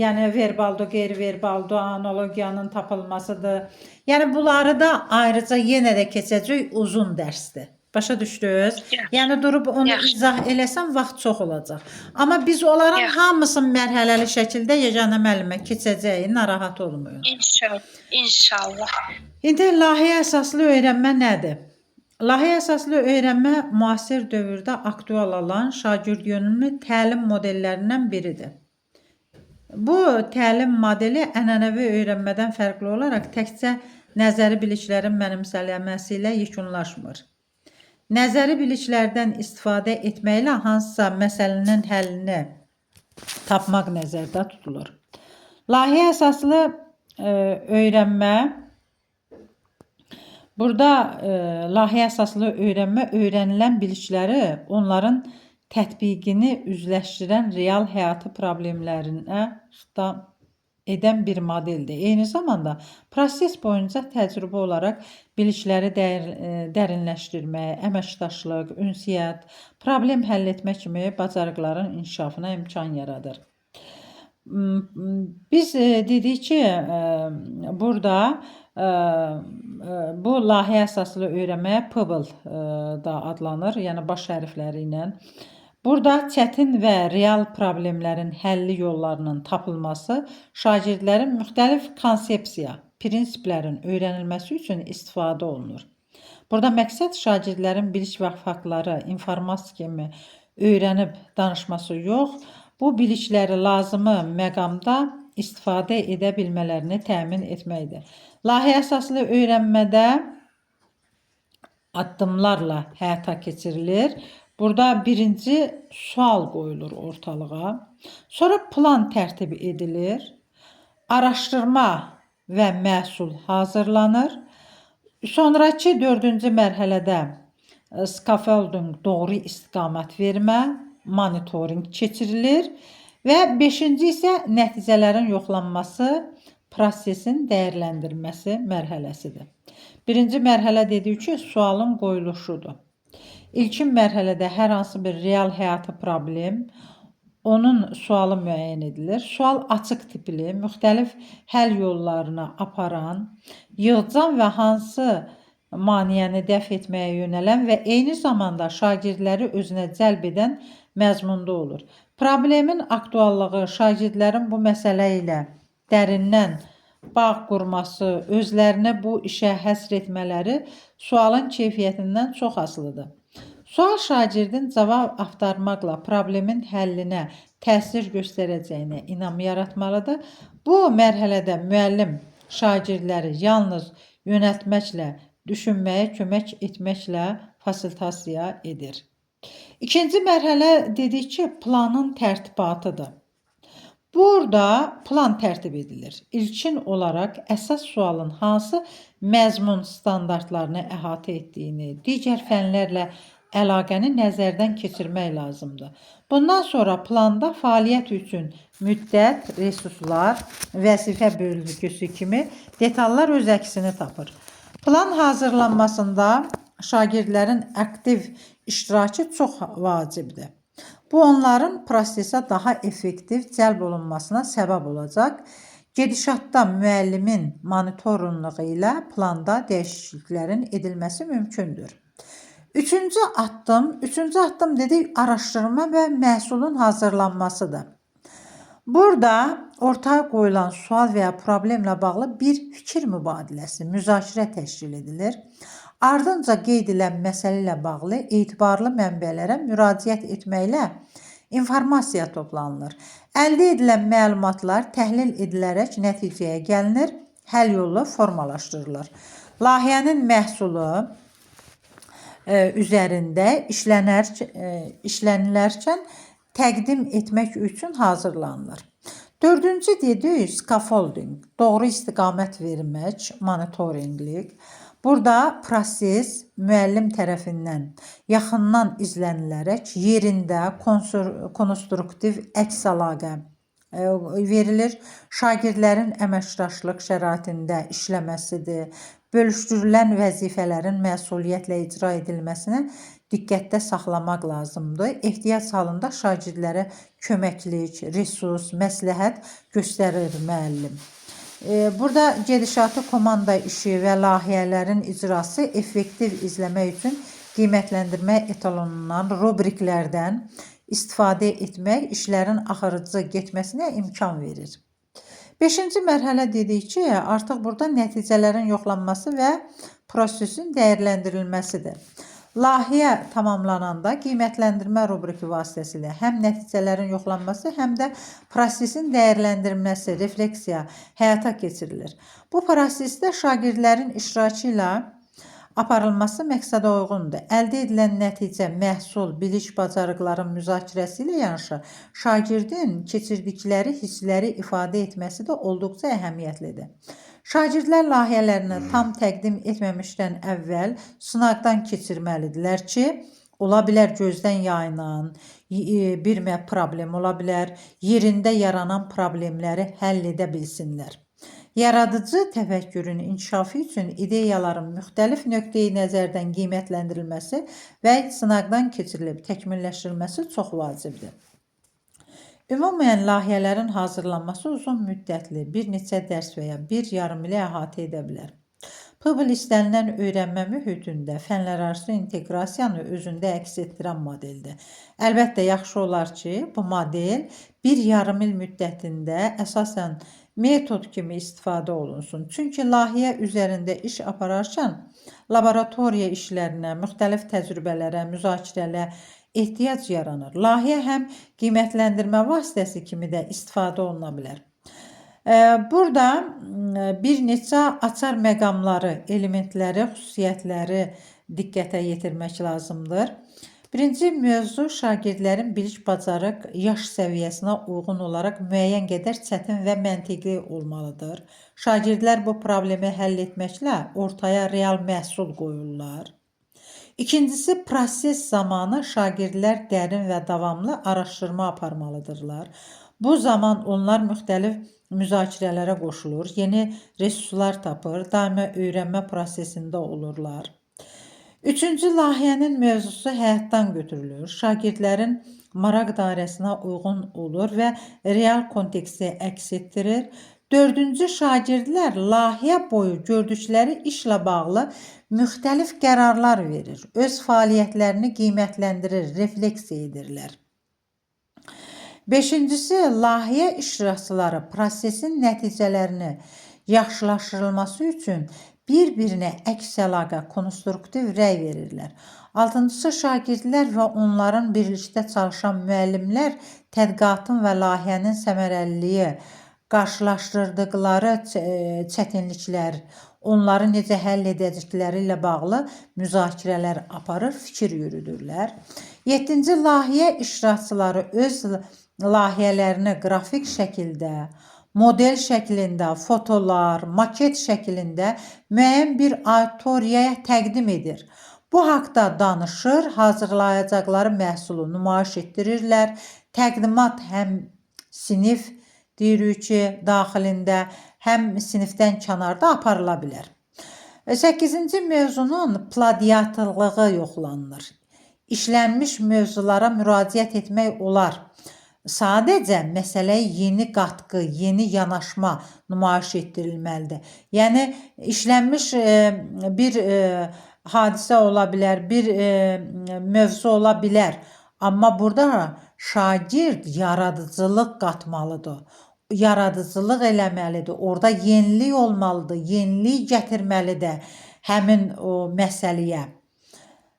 [SPEAKER 2] Yəni verbaldır, qeyri-verbaldır, analogiyanın tapılmasıdır. Yəni bunları da ayrıca yenə də keçəcək, uzun dərsdir. Başa düşdünüz? Yəni durub onu izah eləsəm vaxt çox olacaq. Amma biz onların hamısını mərhələli şəkildə Yeganə müəllimə keçəcəyik, narahat olmayın.
[SPEAKER 4] İnşallah. İnşallah.
[SPEAKER 2] İndi layihə əsaslı öyrənmə nədir? Layihə əsaslı öyrənmə müasir dövrdə aktual olan şagirdyönümlü təlim modellərindən biridir. Bu təlim modeli ənənəvi öyrənmədən fərqli olaraq təkcə nəzəri biliklərin mənimsələməsi ilə yekunlaşmır. Nəzəri biliklərdən istifadə etməklə hansısa məsələnin həllini tapmaq nəzərdə tutulur. Layihə əsaslı öyrənmə. Burada layihə əsaslı öyrənmə öyrənilən bilikləri onların tətbiqini üzləşdirən real həyatı problemlərinə xitam edən bir modeldir. Eyni zamanda proses boyunca təcrübə olaraq bilikləri dərinləşdirmək, əməkdaşlıq, ünsiyyət, problem həll etmə kimi bacarıqların inkişafına imkan yaradır. Biz dedik ki, burada bu layihə əsaslı öyrənməyə PBL da adlanır, yəni baş hərfləri ilə. Burada çətin və real problemlərin həlli yollarının tapılması şagirdlərin müxtəlif konsepsiya, prinsiplərin öyrənilməsi üçün istifadə olunur. Burada məqsəd şagirdlərin bilik və faktları informasiya kimi öyrənib danışması yox, bu bilikləri lazımı məqamda istifadə edə bilmələrini təmin etməkdir. Layihə əsaslı öyrənmədə addımlarla həyata keçirilir. Burada birinci sual qoyulur ortalığa. Sonra plan tərtib edilir. Araşdırma və məhsul hazırlanır. Sonrakı dördüncü mərhələdə scaffolding, doğru istiqamət vermə, monitorinq keçirilir və beşinci isə nəticələrin yoxlanması, prosesin dəyərləndirilməsi mərhələsidir. Birinci mərhələ dedik ki, sualın qoyuluşudur. İlkin mərhələdə hər hansı bir real həyatı problem, onun sualı müəyyən edilir. Sual açıq tipli, müxtəlif həll yollarına aparan, yığcam və hansı maneəni dəf etməyə yönələn və eyni zamanda şagirdləri özünə cəlb edən məzmunda olur. Problemin aktuallığı şagirdlərin bu məsələ ilə dərindən bağ qurması, özlərini bu işə həsr etmələri sualın keyfiyyətindən çox asılıdır. Sual şagirdin cavab axtarmaqla problemin həllinə təsir göstərəcəyinə inam yaratmalıdır. Bu mərhələdə müəllim şagirdləri yalnız yönəltməklə, düşünməyə kömək etməklə fasilitasiya edir. İkinci mərhələ dedik ki, planın tərtibatıdır. Burada plan tərtib edilir. İlkin olaraq əsas sualın hansı məzmun standartlarını əhatə etdiyini, digər fənlərlə əlaqəni nəzərdən keçirmək lazımdır. Bundan sonra planda fəaliyyət üçün müddət, resurslar, vəzifə bölgüsü kimi detallar öz əksini tapır. Plan hazırlanmasında şagirdlərin aktiv iştirakı çox vacibdir. Bu onların prosesə daha effektiv cəlb olunmasına səbəb olacaq. Gedişatda müəllimin monitorinqi ilə planda dəyişikliklərin edilməsi mümkündür. Üçüncü addım dedik araşdırma və məhsulun hazırlanmasıdır. Burada ortaya qoyulan sual və ya problemlə bağlı bir fikir mübadiləsi, müzakirə təşkil edilir. Ardınca qeyd edilən məsələ ilə bağlı etibarlı mənbələrə müraciət etməklə informasiya toplanılır. Əldə edilən məlumatlar təhlil edilərək nəticəyə gəlinir, həll yolu formalaşdırılır. Layihənin məhsulu üzərində işlənilərkən təqdim etmək üçün hazırlanılır. Dördüncü dedik scaffolding, doğru istiqamət vermək, monitorinqlik. Burada proses müəllim tərəfindən yaxından izlənilərək yerində konstruktiv əks əlaqə verilir. Şagirdlərin əməkdaşlıq şəraitində işləməsidir. Bölüşdürülən vəzifələrin məsuliyyətlə icra edilməsinə diqqətdə saxlamaq lazımdır. Ehtiyac halında şagirdlərə köməklik, resurs, məsləhət göstərir müəllim. Burada gedişatı komanda işi və layihələrin icrası effektiv izləmək üçün qiymətləndirmə etalonundan, rubriklərdən istifadə etmək işlərin axırıcı getməsinə imkan verir. Beşinci mərhələ dedik ki, artıq burada nəticələrin yoxlanması və prosesin dəyərləndirilməsidir. Layihə tamamlananda qiymətləndirmə rubriki vasitəsilə həm nəticələrin yoxlanması, həm də prosesin dəyərləndirilməsi, refleksiya həyata keçirilir. Bu prosesdə şagirdlərin iştirakı ilə aparılması məqsədə uyğundur. Əldə edilən nəticə, məhsul, bilik, bacarıqların müzakirəsi ilə yanaşı şagirdin keçirdikləri hissləri ifadə etməsi də olduqca əhəmiyyətlidir. Şagirdlər layihələrini tam təqdim etməmişdən əvvəl sınaqdan keçirməlidirlər ki, ola bilər gözdən yayınan bir problem ola bilər, yerində yaranan problemləri həll edə bilsinlər. Yaradıcı təfəkkürün inkişafı üçün ideyaların müxtəlif nöqteyi nəzərdən qiymətləndirilməsi və sınaqdan keçirilib təkmilləşdirilməsi çox vacibdir. Ümumən layihələrin hazırlanması uzun müddətli, bir neçə dərs və ya bir yarım ili əhatə edə bilər. PBL istənilən öyrənmə mühitində fənlərarası inteqrasiyanı özündə əks etdirən modeldir. Əlbəttə, yaxşı olar ki, bu model bir yarım il müddətində əsasən metod kimi istifadə olunsun. Çünki layihə üzərində iş apararkən laboratoriya işlərinə, müxtəlif təcrübələrə, müzakirələrə ehtiyac yaranır. Layihə həm qiymətləndirmə vasitəsi kimi də istifadə oluna bilər. Burada bir neçə açar məqamları, elementləri, xüsusiyyətləri diqqətə yetirmək lazımdır. Birinci mövzu şagirdlərin bilik bacarıq yaş səviyyəsinə uyğun olaraq müəyyən qədər çətin və məntiqi olmalıdır. Şagirdlər bu problemi həll etməklə ortaya real məhsul qoyurlar. İkincisi, proses zamanı şagirdlər dərin və davamlı araşdırma aparmalıdırlar. Bu zaman onlar müxtəlif müzakirələrə qoşulur, yeni resurslar tapır, daima öyrənmə prosesində olurlar. Üçüncü, layihənin mövzusu həyatdan götürülür. Şagirdlərin maraq dairəsinə uyğun olur və real konteksti əks etdirir. Dördüncü, şagirdlər layihə boyu gördükləri işlə bağlı müxtəlif qərarlar verir, öz fəaliyyətlərini qiymətləndirir, refleksiya edirlər. Beşincisi, layihə iştirakçıları prosesin nəticələrini yaxşılaşdırılması üçün bir-birinə əks əlaqə, konstruktiv rəy verirlər. Altıncısı, şagirdlər və onların birlikdə çalışan müəllimlər tədqiqatın və layihənin səmərəliliyi, qarşılaşdırdıqları çətinliklər, onları necə həll edəcəkləri ilə bağlı müzakirələr aparır, fikir yürüdürlər. Yeddinci, layihə iştirakçıları öz layihələrini qrafik şəkildə, model şəklində, fotolar, maket şəklində müəyyən bir auditoriyaya təqdim edir. Bu haqda danışır, hazırlayacaqları məhsulu nümayiş etdirirlər. Təqdimat həm sinif deyirik ki, daxilində, həm sinifdən kənarda aparıla bilər. 8-ci mövzunun plagiatlığı yoxlanılır. İşlənmiş mövzulara müraciət etmək olar. Sadəcə məsələyə yeni qatqı, yeni yanaşma nümayiş etdirilməlidir. Yəni işlənmiş bir hadisə ola bilər, bir mövzu ola bilər. Amma burada şagird yaradıcılıq qatmalıdır. Yaradıcılıq eləməlidir. Orada yenilik olmalıdır, yenilik gətirməlidir həmin o məsələyə.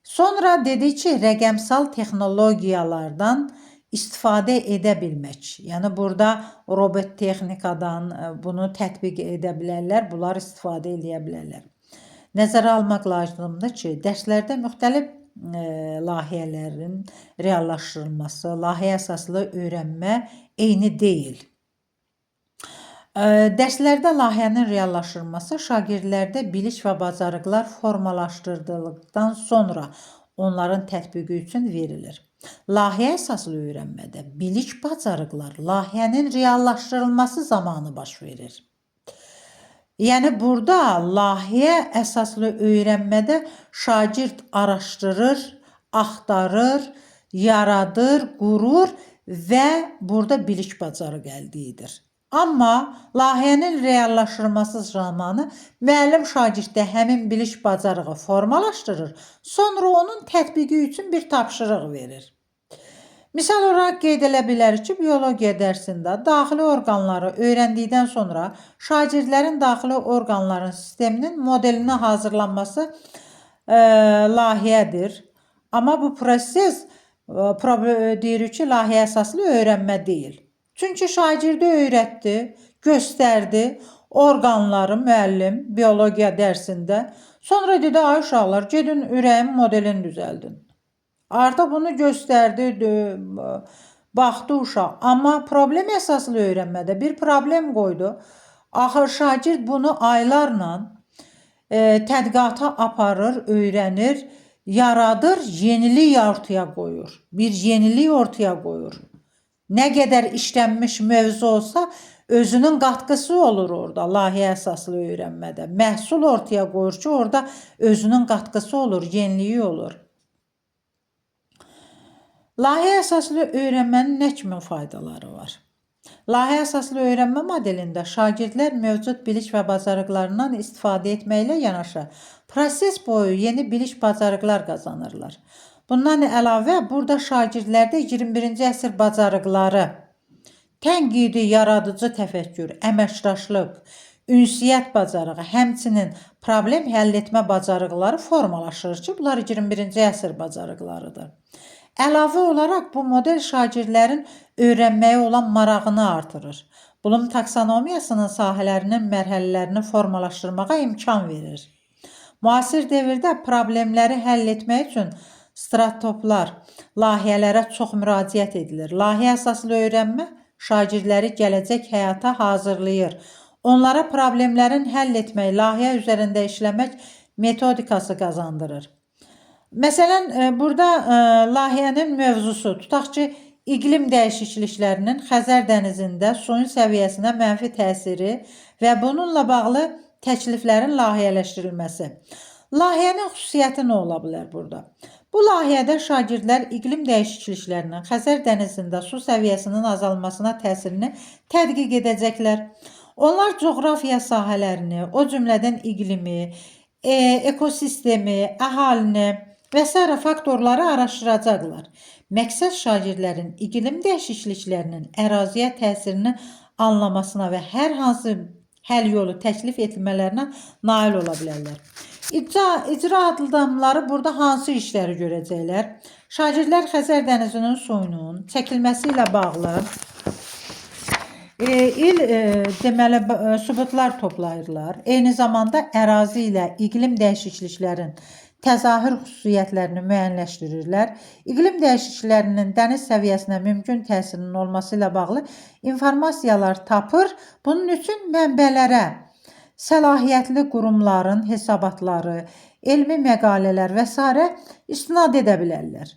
[SPEAKER 2] Sonra dedi ki, rəqəmsal texnologiyalardan istifadə edə bilmək. Yəni burada robot texnikadan bunu tətbiq edə bilərlər, bunlar istifadə eləyə bilərlər. Nəzərə almaq lazımdır ki, dərslərdə müxtəlif layihələrin reallaşdırılması, layihə əsaslı öyrənmə eyni deyil. Dərslərdə layihənin reallaşdırılması şagirdlərdə bilik və bacarıqlar formalaşdırıldıqdan sonra onların tətbiqi üçün verilir. Layihə əsaslı öyrənmədə bilik bacarıqlar layihənin reallaşdırılması zamanı baş verir. Yəni burada layihə əsaslı öyrənmədə şagird araşdırır, axtarır, yaradır, qurur və burada bilik bacarıq əldə edir. Amma layihənin reallaşdırılması zamanı müəllim şagirddə həmin bilik bacarığı formalaşdırır, sonra onun tətbiqi üçün bir tapşırıq verir. Misal olaraq qeyd edə bilərik ki, biologiya dərsində daxili orqanları öyrəndikdən sonra şagirdlərin daxili orqanların sisteminin modelinin hazırlanması layihədir. Amma bu proses deyirik ki, layihə əsaslı öyrənmə deyil. Çünki şagirdi öyrətdi, göstərdi orqanları müəllim biologiya dərsində. Sonra dedi, ay uşaqlar, gedin ürəyin modelini düzəldin. Artıq bunu göstərdi, baxdı uşaq. Amma problem əsaslı öyrənmədə bir problem qoydu. Axır şagird bunu aylarla tədqiqata aparır, öyrənir, yaradır, yenilik ortaya qoyur. Bir yenilik ortaya qoyur. Nə qədər işlənmiş mövzu olsa, özünün qatqısı olur orada layihə əsaslı öyrənmədə. Məhsul ortaya qoyur ki, orada özünün qatqısı olur, yeniliyi olur. Layihə əsaslı öyrənmənin nə kimi faydaları var? Layihə əsaslı öyrənmə modelində şagirdlər mövcud bilik və bacarıqlarından istifadə etməklə yanaşı proses boyu yeni bilik bacarıqlar qazanırlar. Bundan əlavə burada şagirdlərdə 21-ci əsr bacarıqları Tənqidi, yaradıcı təfəkkür, əməkdaşlıq, ünsiyyət bacarığı, həmçinin problem həll etmə bacarıqları formalaşır ki, bunlar 21-ci əsr bacarıqlarıdır. Əlavə olaraq bu model şagirdlərin öyrənməyə olan marağını artırır. Blum taksonomiyasının sahələrinin mərhələlərini formalaşdırmağa imkan verir. Müasir dövrdə problemləri həll etmək üçün stratoplar, layihələrə çox müraciət edilir. Layihə əsaslı öyrənmə şagirdləri gələcək həyata hazırlayır. Onlara problemlərin həll etmək, layihə üzərində işləmək metodikası qazandırır. Məsələn, burada layihənin mövzusu, tutaq ki, iqlim dəyişikliklərinin Xəzər dənizində suyun səviyyəsinə mənfi təsiri və bununla bağlı təkliflərin layihələşdirilməsi. Layihənin xüsusiyyəti nə ola bilər burada? Bu layihədə şagirdlər iqlim dəyişikliklərinin Xəzər dənizində su səviyyəsinin azalmasına təsirini tədqiq edəcəklər. Onlar coğrafiya sahələrini, o cümlədən iqlimi, ekosistemi, əhalini və sairə faktorları araşdıracaqlar. Məqsəd şagirdlərin iqlim dəyişikliklərinin əraziyə təsirini anlamasına və hər hansı həll yolu təklif etmələrinə nail ola bilərlər. İcra addımları burada hansı işləri görəcəklər? Şagirdlər Xəzər dənizinin suyunun çəkilməsi ilə bağlı il deməli sübutlar toplayırlar. Eyni zamanda ərazi ilə iqlim dəyişikliklərin təzahür xüsusiyyətlərini müəyyənləşdirirlər. İqlim dəyişikliklərinin dəniz səviyyəsinə mümkün təsirinin olması ilə bağlı informasiyalar tapır. Bunun üçün mənbələrə səlahiyyətli qurumların hesabatları, elmi məqalələr və sairə istinad edə bilərlər.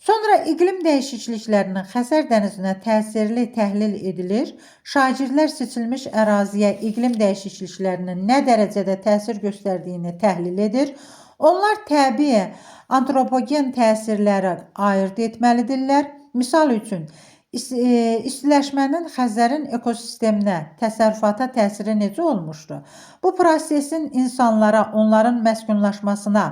[SPEAKER 2] Sonra iqlim dəyişikliklərinin Xəzər dənizinə təsirli təhlil edilir. Şagirdlər seçilmiş əraziyə iqlim dəyişikliklərinin nə dərəcədə təsir göstərdiyini təhlil edir. Onlar təbii antropogen təsirləri ayırd etməlidirlər. Misal üçün, istiləşmənin Xəzərin ekosisteminə, təsərrüfata təsiri necə olmuşdu? Bu prosesin insanlara, onların məskunlaşmasına,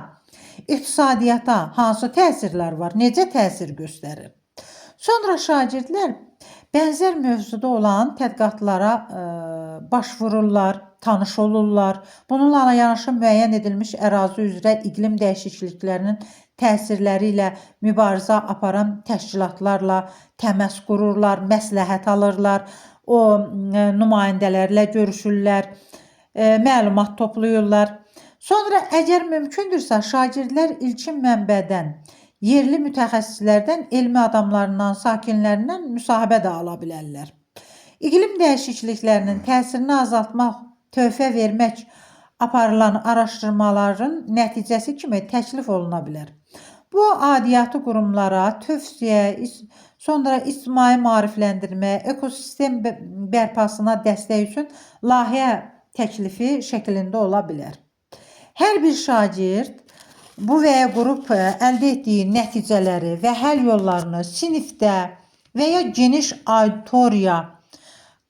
[SPEAKER 2] iqtisadiyyata hansı təsirlər var, necə təsir göstərir? Sonra şagirdlər bənzər mövzuda olan tədqiqatlara başvururlar, tanış olurlar. Bununla yanaşı müəyyən edilmiş ərazi üzrə iqlim dəyişikliklərinin təsirləri ilə mübarizə aparan təşkilatlarla təmas qururlar, məsləhət alırlar, o nümayəndələrlə görüşürlər, məlumat toplayırlar. Sonra əgər mümkündürsə, şagirdlər ilkin mənbədən, yerli mütəxəssislərdən, elmi adamlarından, sakinlərindən müsahibə də ala bilərlər. İqlim dəyişikliklərinin təsirini azaltmaq, töhfə vermək aparılan araşdırmaların nəticəsi kimi təklif oluna bilər. Bu aidiyyatı qurumlara tövsiyə, sonra ictimai maarifləndirmə, ekosistem bərpasına dəstək üçün layihə təklifi şəklində ola bilər. Hər bir şagird bu və ya qrup əldə etdiyi nəticələri və həll yollarını sinifdə və ya geniş auditoriya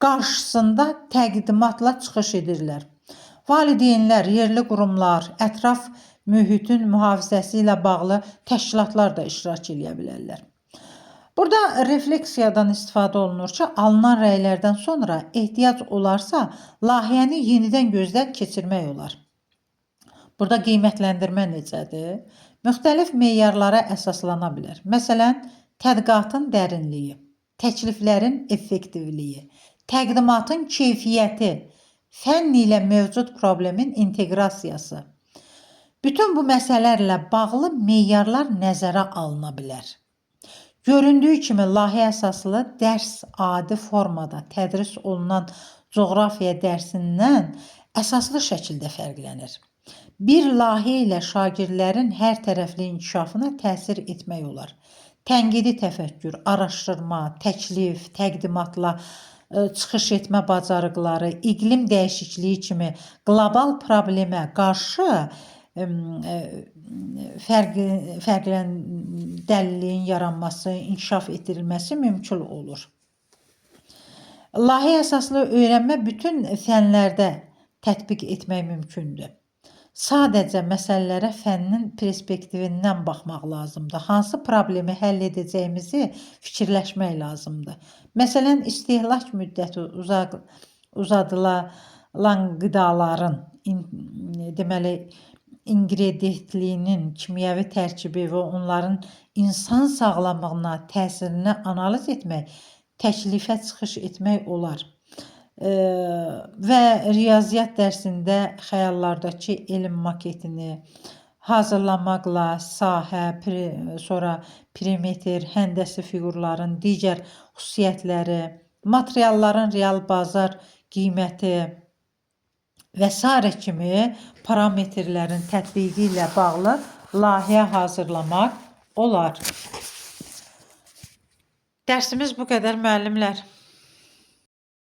[SPEAKER 2] qarşısında təqdimatla çıxış edirlər. Valideynlər, yerli qurumlar, ətraf mühitin mühafizəsi ilə bağlı təşkilatlar da iştirak eləyə bilərlər. Burada refleksiyadan istifadə olunur ki, alınan rəylərdən sonra ehtiyac olarsa, layihəni yenidən gözdən keçirmək olar. Burada qiymətləndirmə necədir? Müxtəlif meyarlara əsaslana bilər. Məsələn, tədqiqatın dərinliyi, təkliflərin effektivliyi, təqdimatın keyfiyyəti, fənn ilə mövcud problemin inteqrasiyası. Bütün bu məsələlərlə bağlı meyarlar nəzərə alına bilər. Göründüyü kimi layihə əsaslı dərs adi formada tədris olunan coğrafiya dərsindən əsaslı şəkildə fərqlənir. Bir layihə ilə şagirdlərin hər tərəfli inkişafına təsir etmək olar. Tənqidi təfəkkür, araşdırma, təklif, təqdimatla çıxış etmə bacarıqları, iqlim dəyişikliyi kimi qlobal problemə qarşı fərqlən dəlilliyin yaranması, inkişaf etdirilməsi mümkün olur. Layihə əsaslı öyrənmə bütün fənlərdə tətbiq etmək mümkündür. Sadəcə məsələlərə fənnin perspektivindən baxmaq lazımdır. Hansı problemi həll edəcəyimizi fikirləşmək lazımdır. Məsələn, istehlak müddəti uzadılan qidaların deməli ingredientliyinin kimyəvi tərkibi və onların insan sağlamlığına təsirini analiz etmək, təklifə çıxış etmək olar. Və riyaziyyat dərsində xəyallardakı elm maketini hazırlamaqla sahə, sonra perimetr, həndəsi fiqurların digər xüsusiyyətləri, materialların real bazar qiyməti və sairə kimi parametrlərin tətbiqi ilə bağlı layihə hazırlamaq olar. Dərsimiz bu qədər müəllimlər.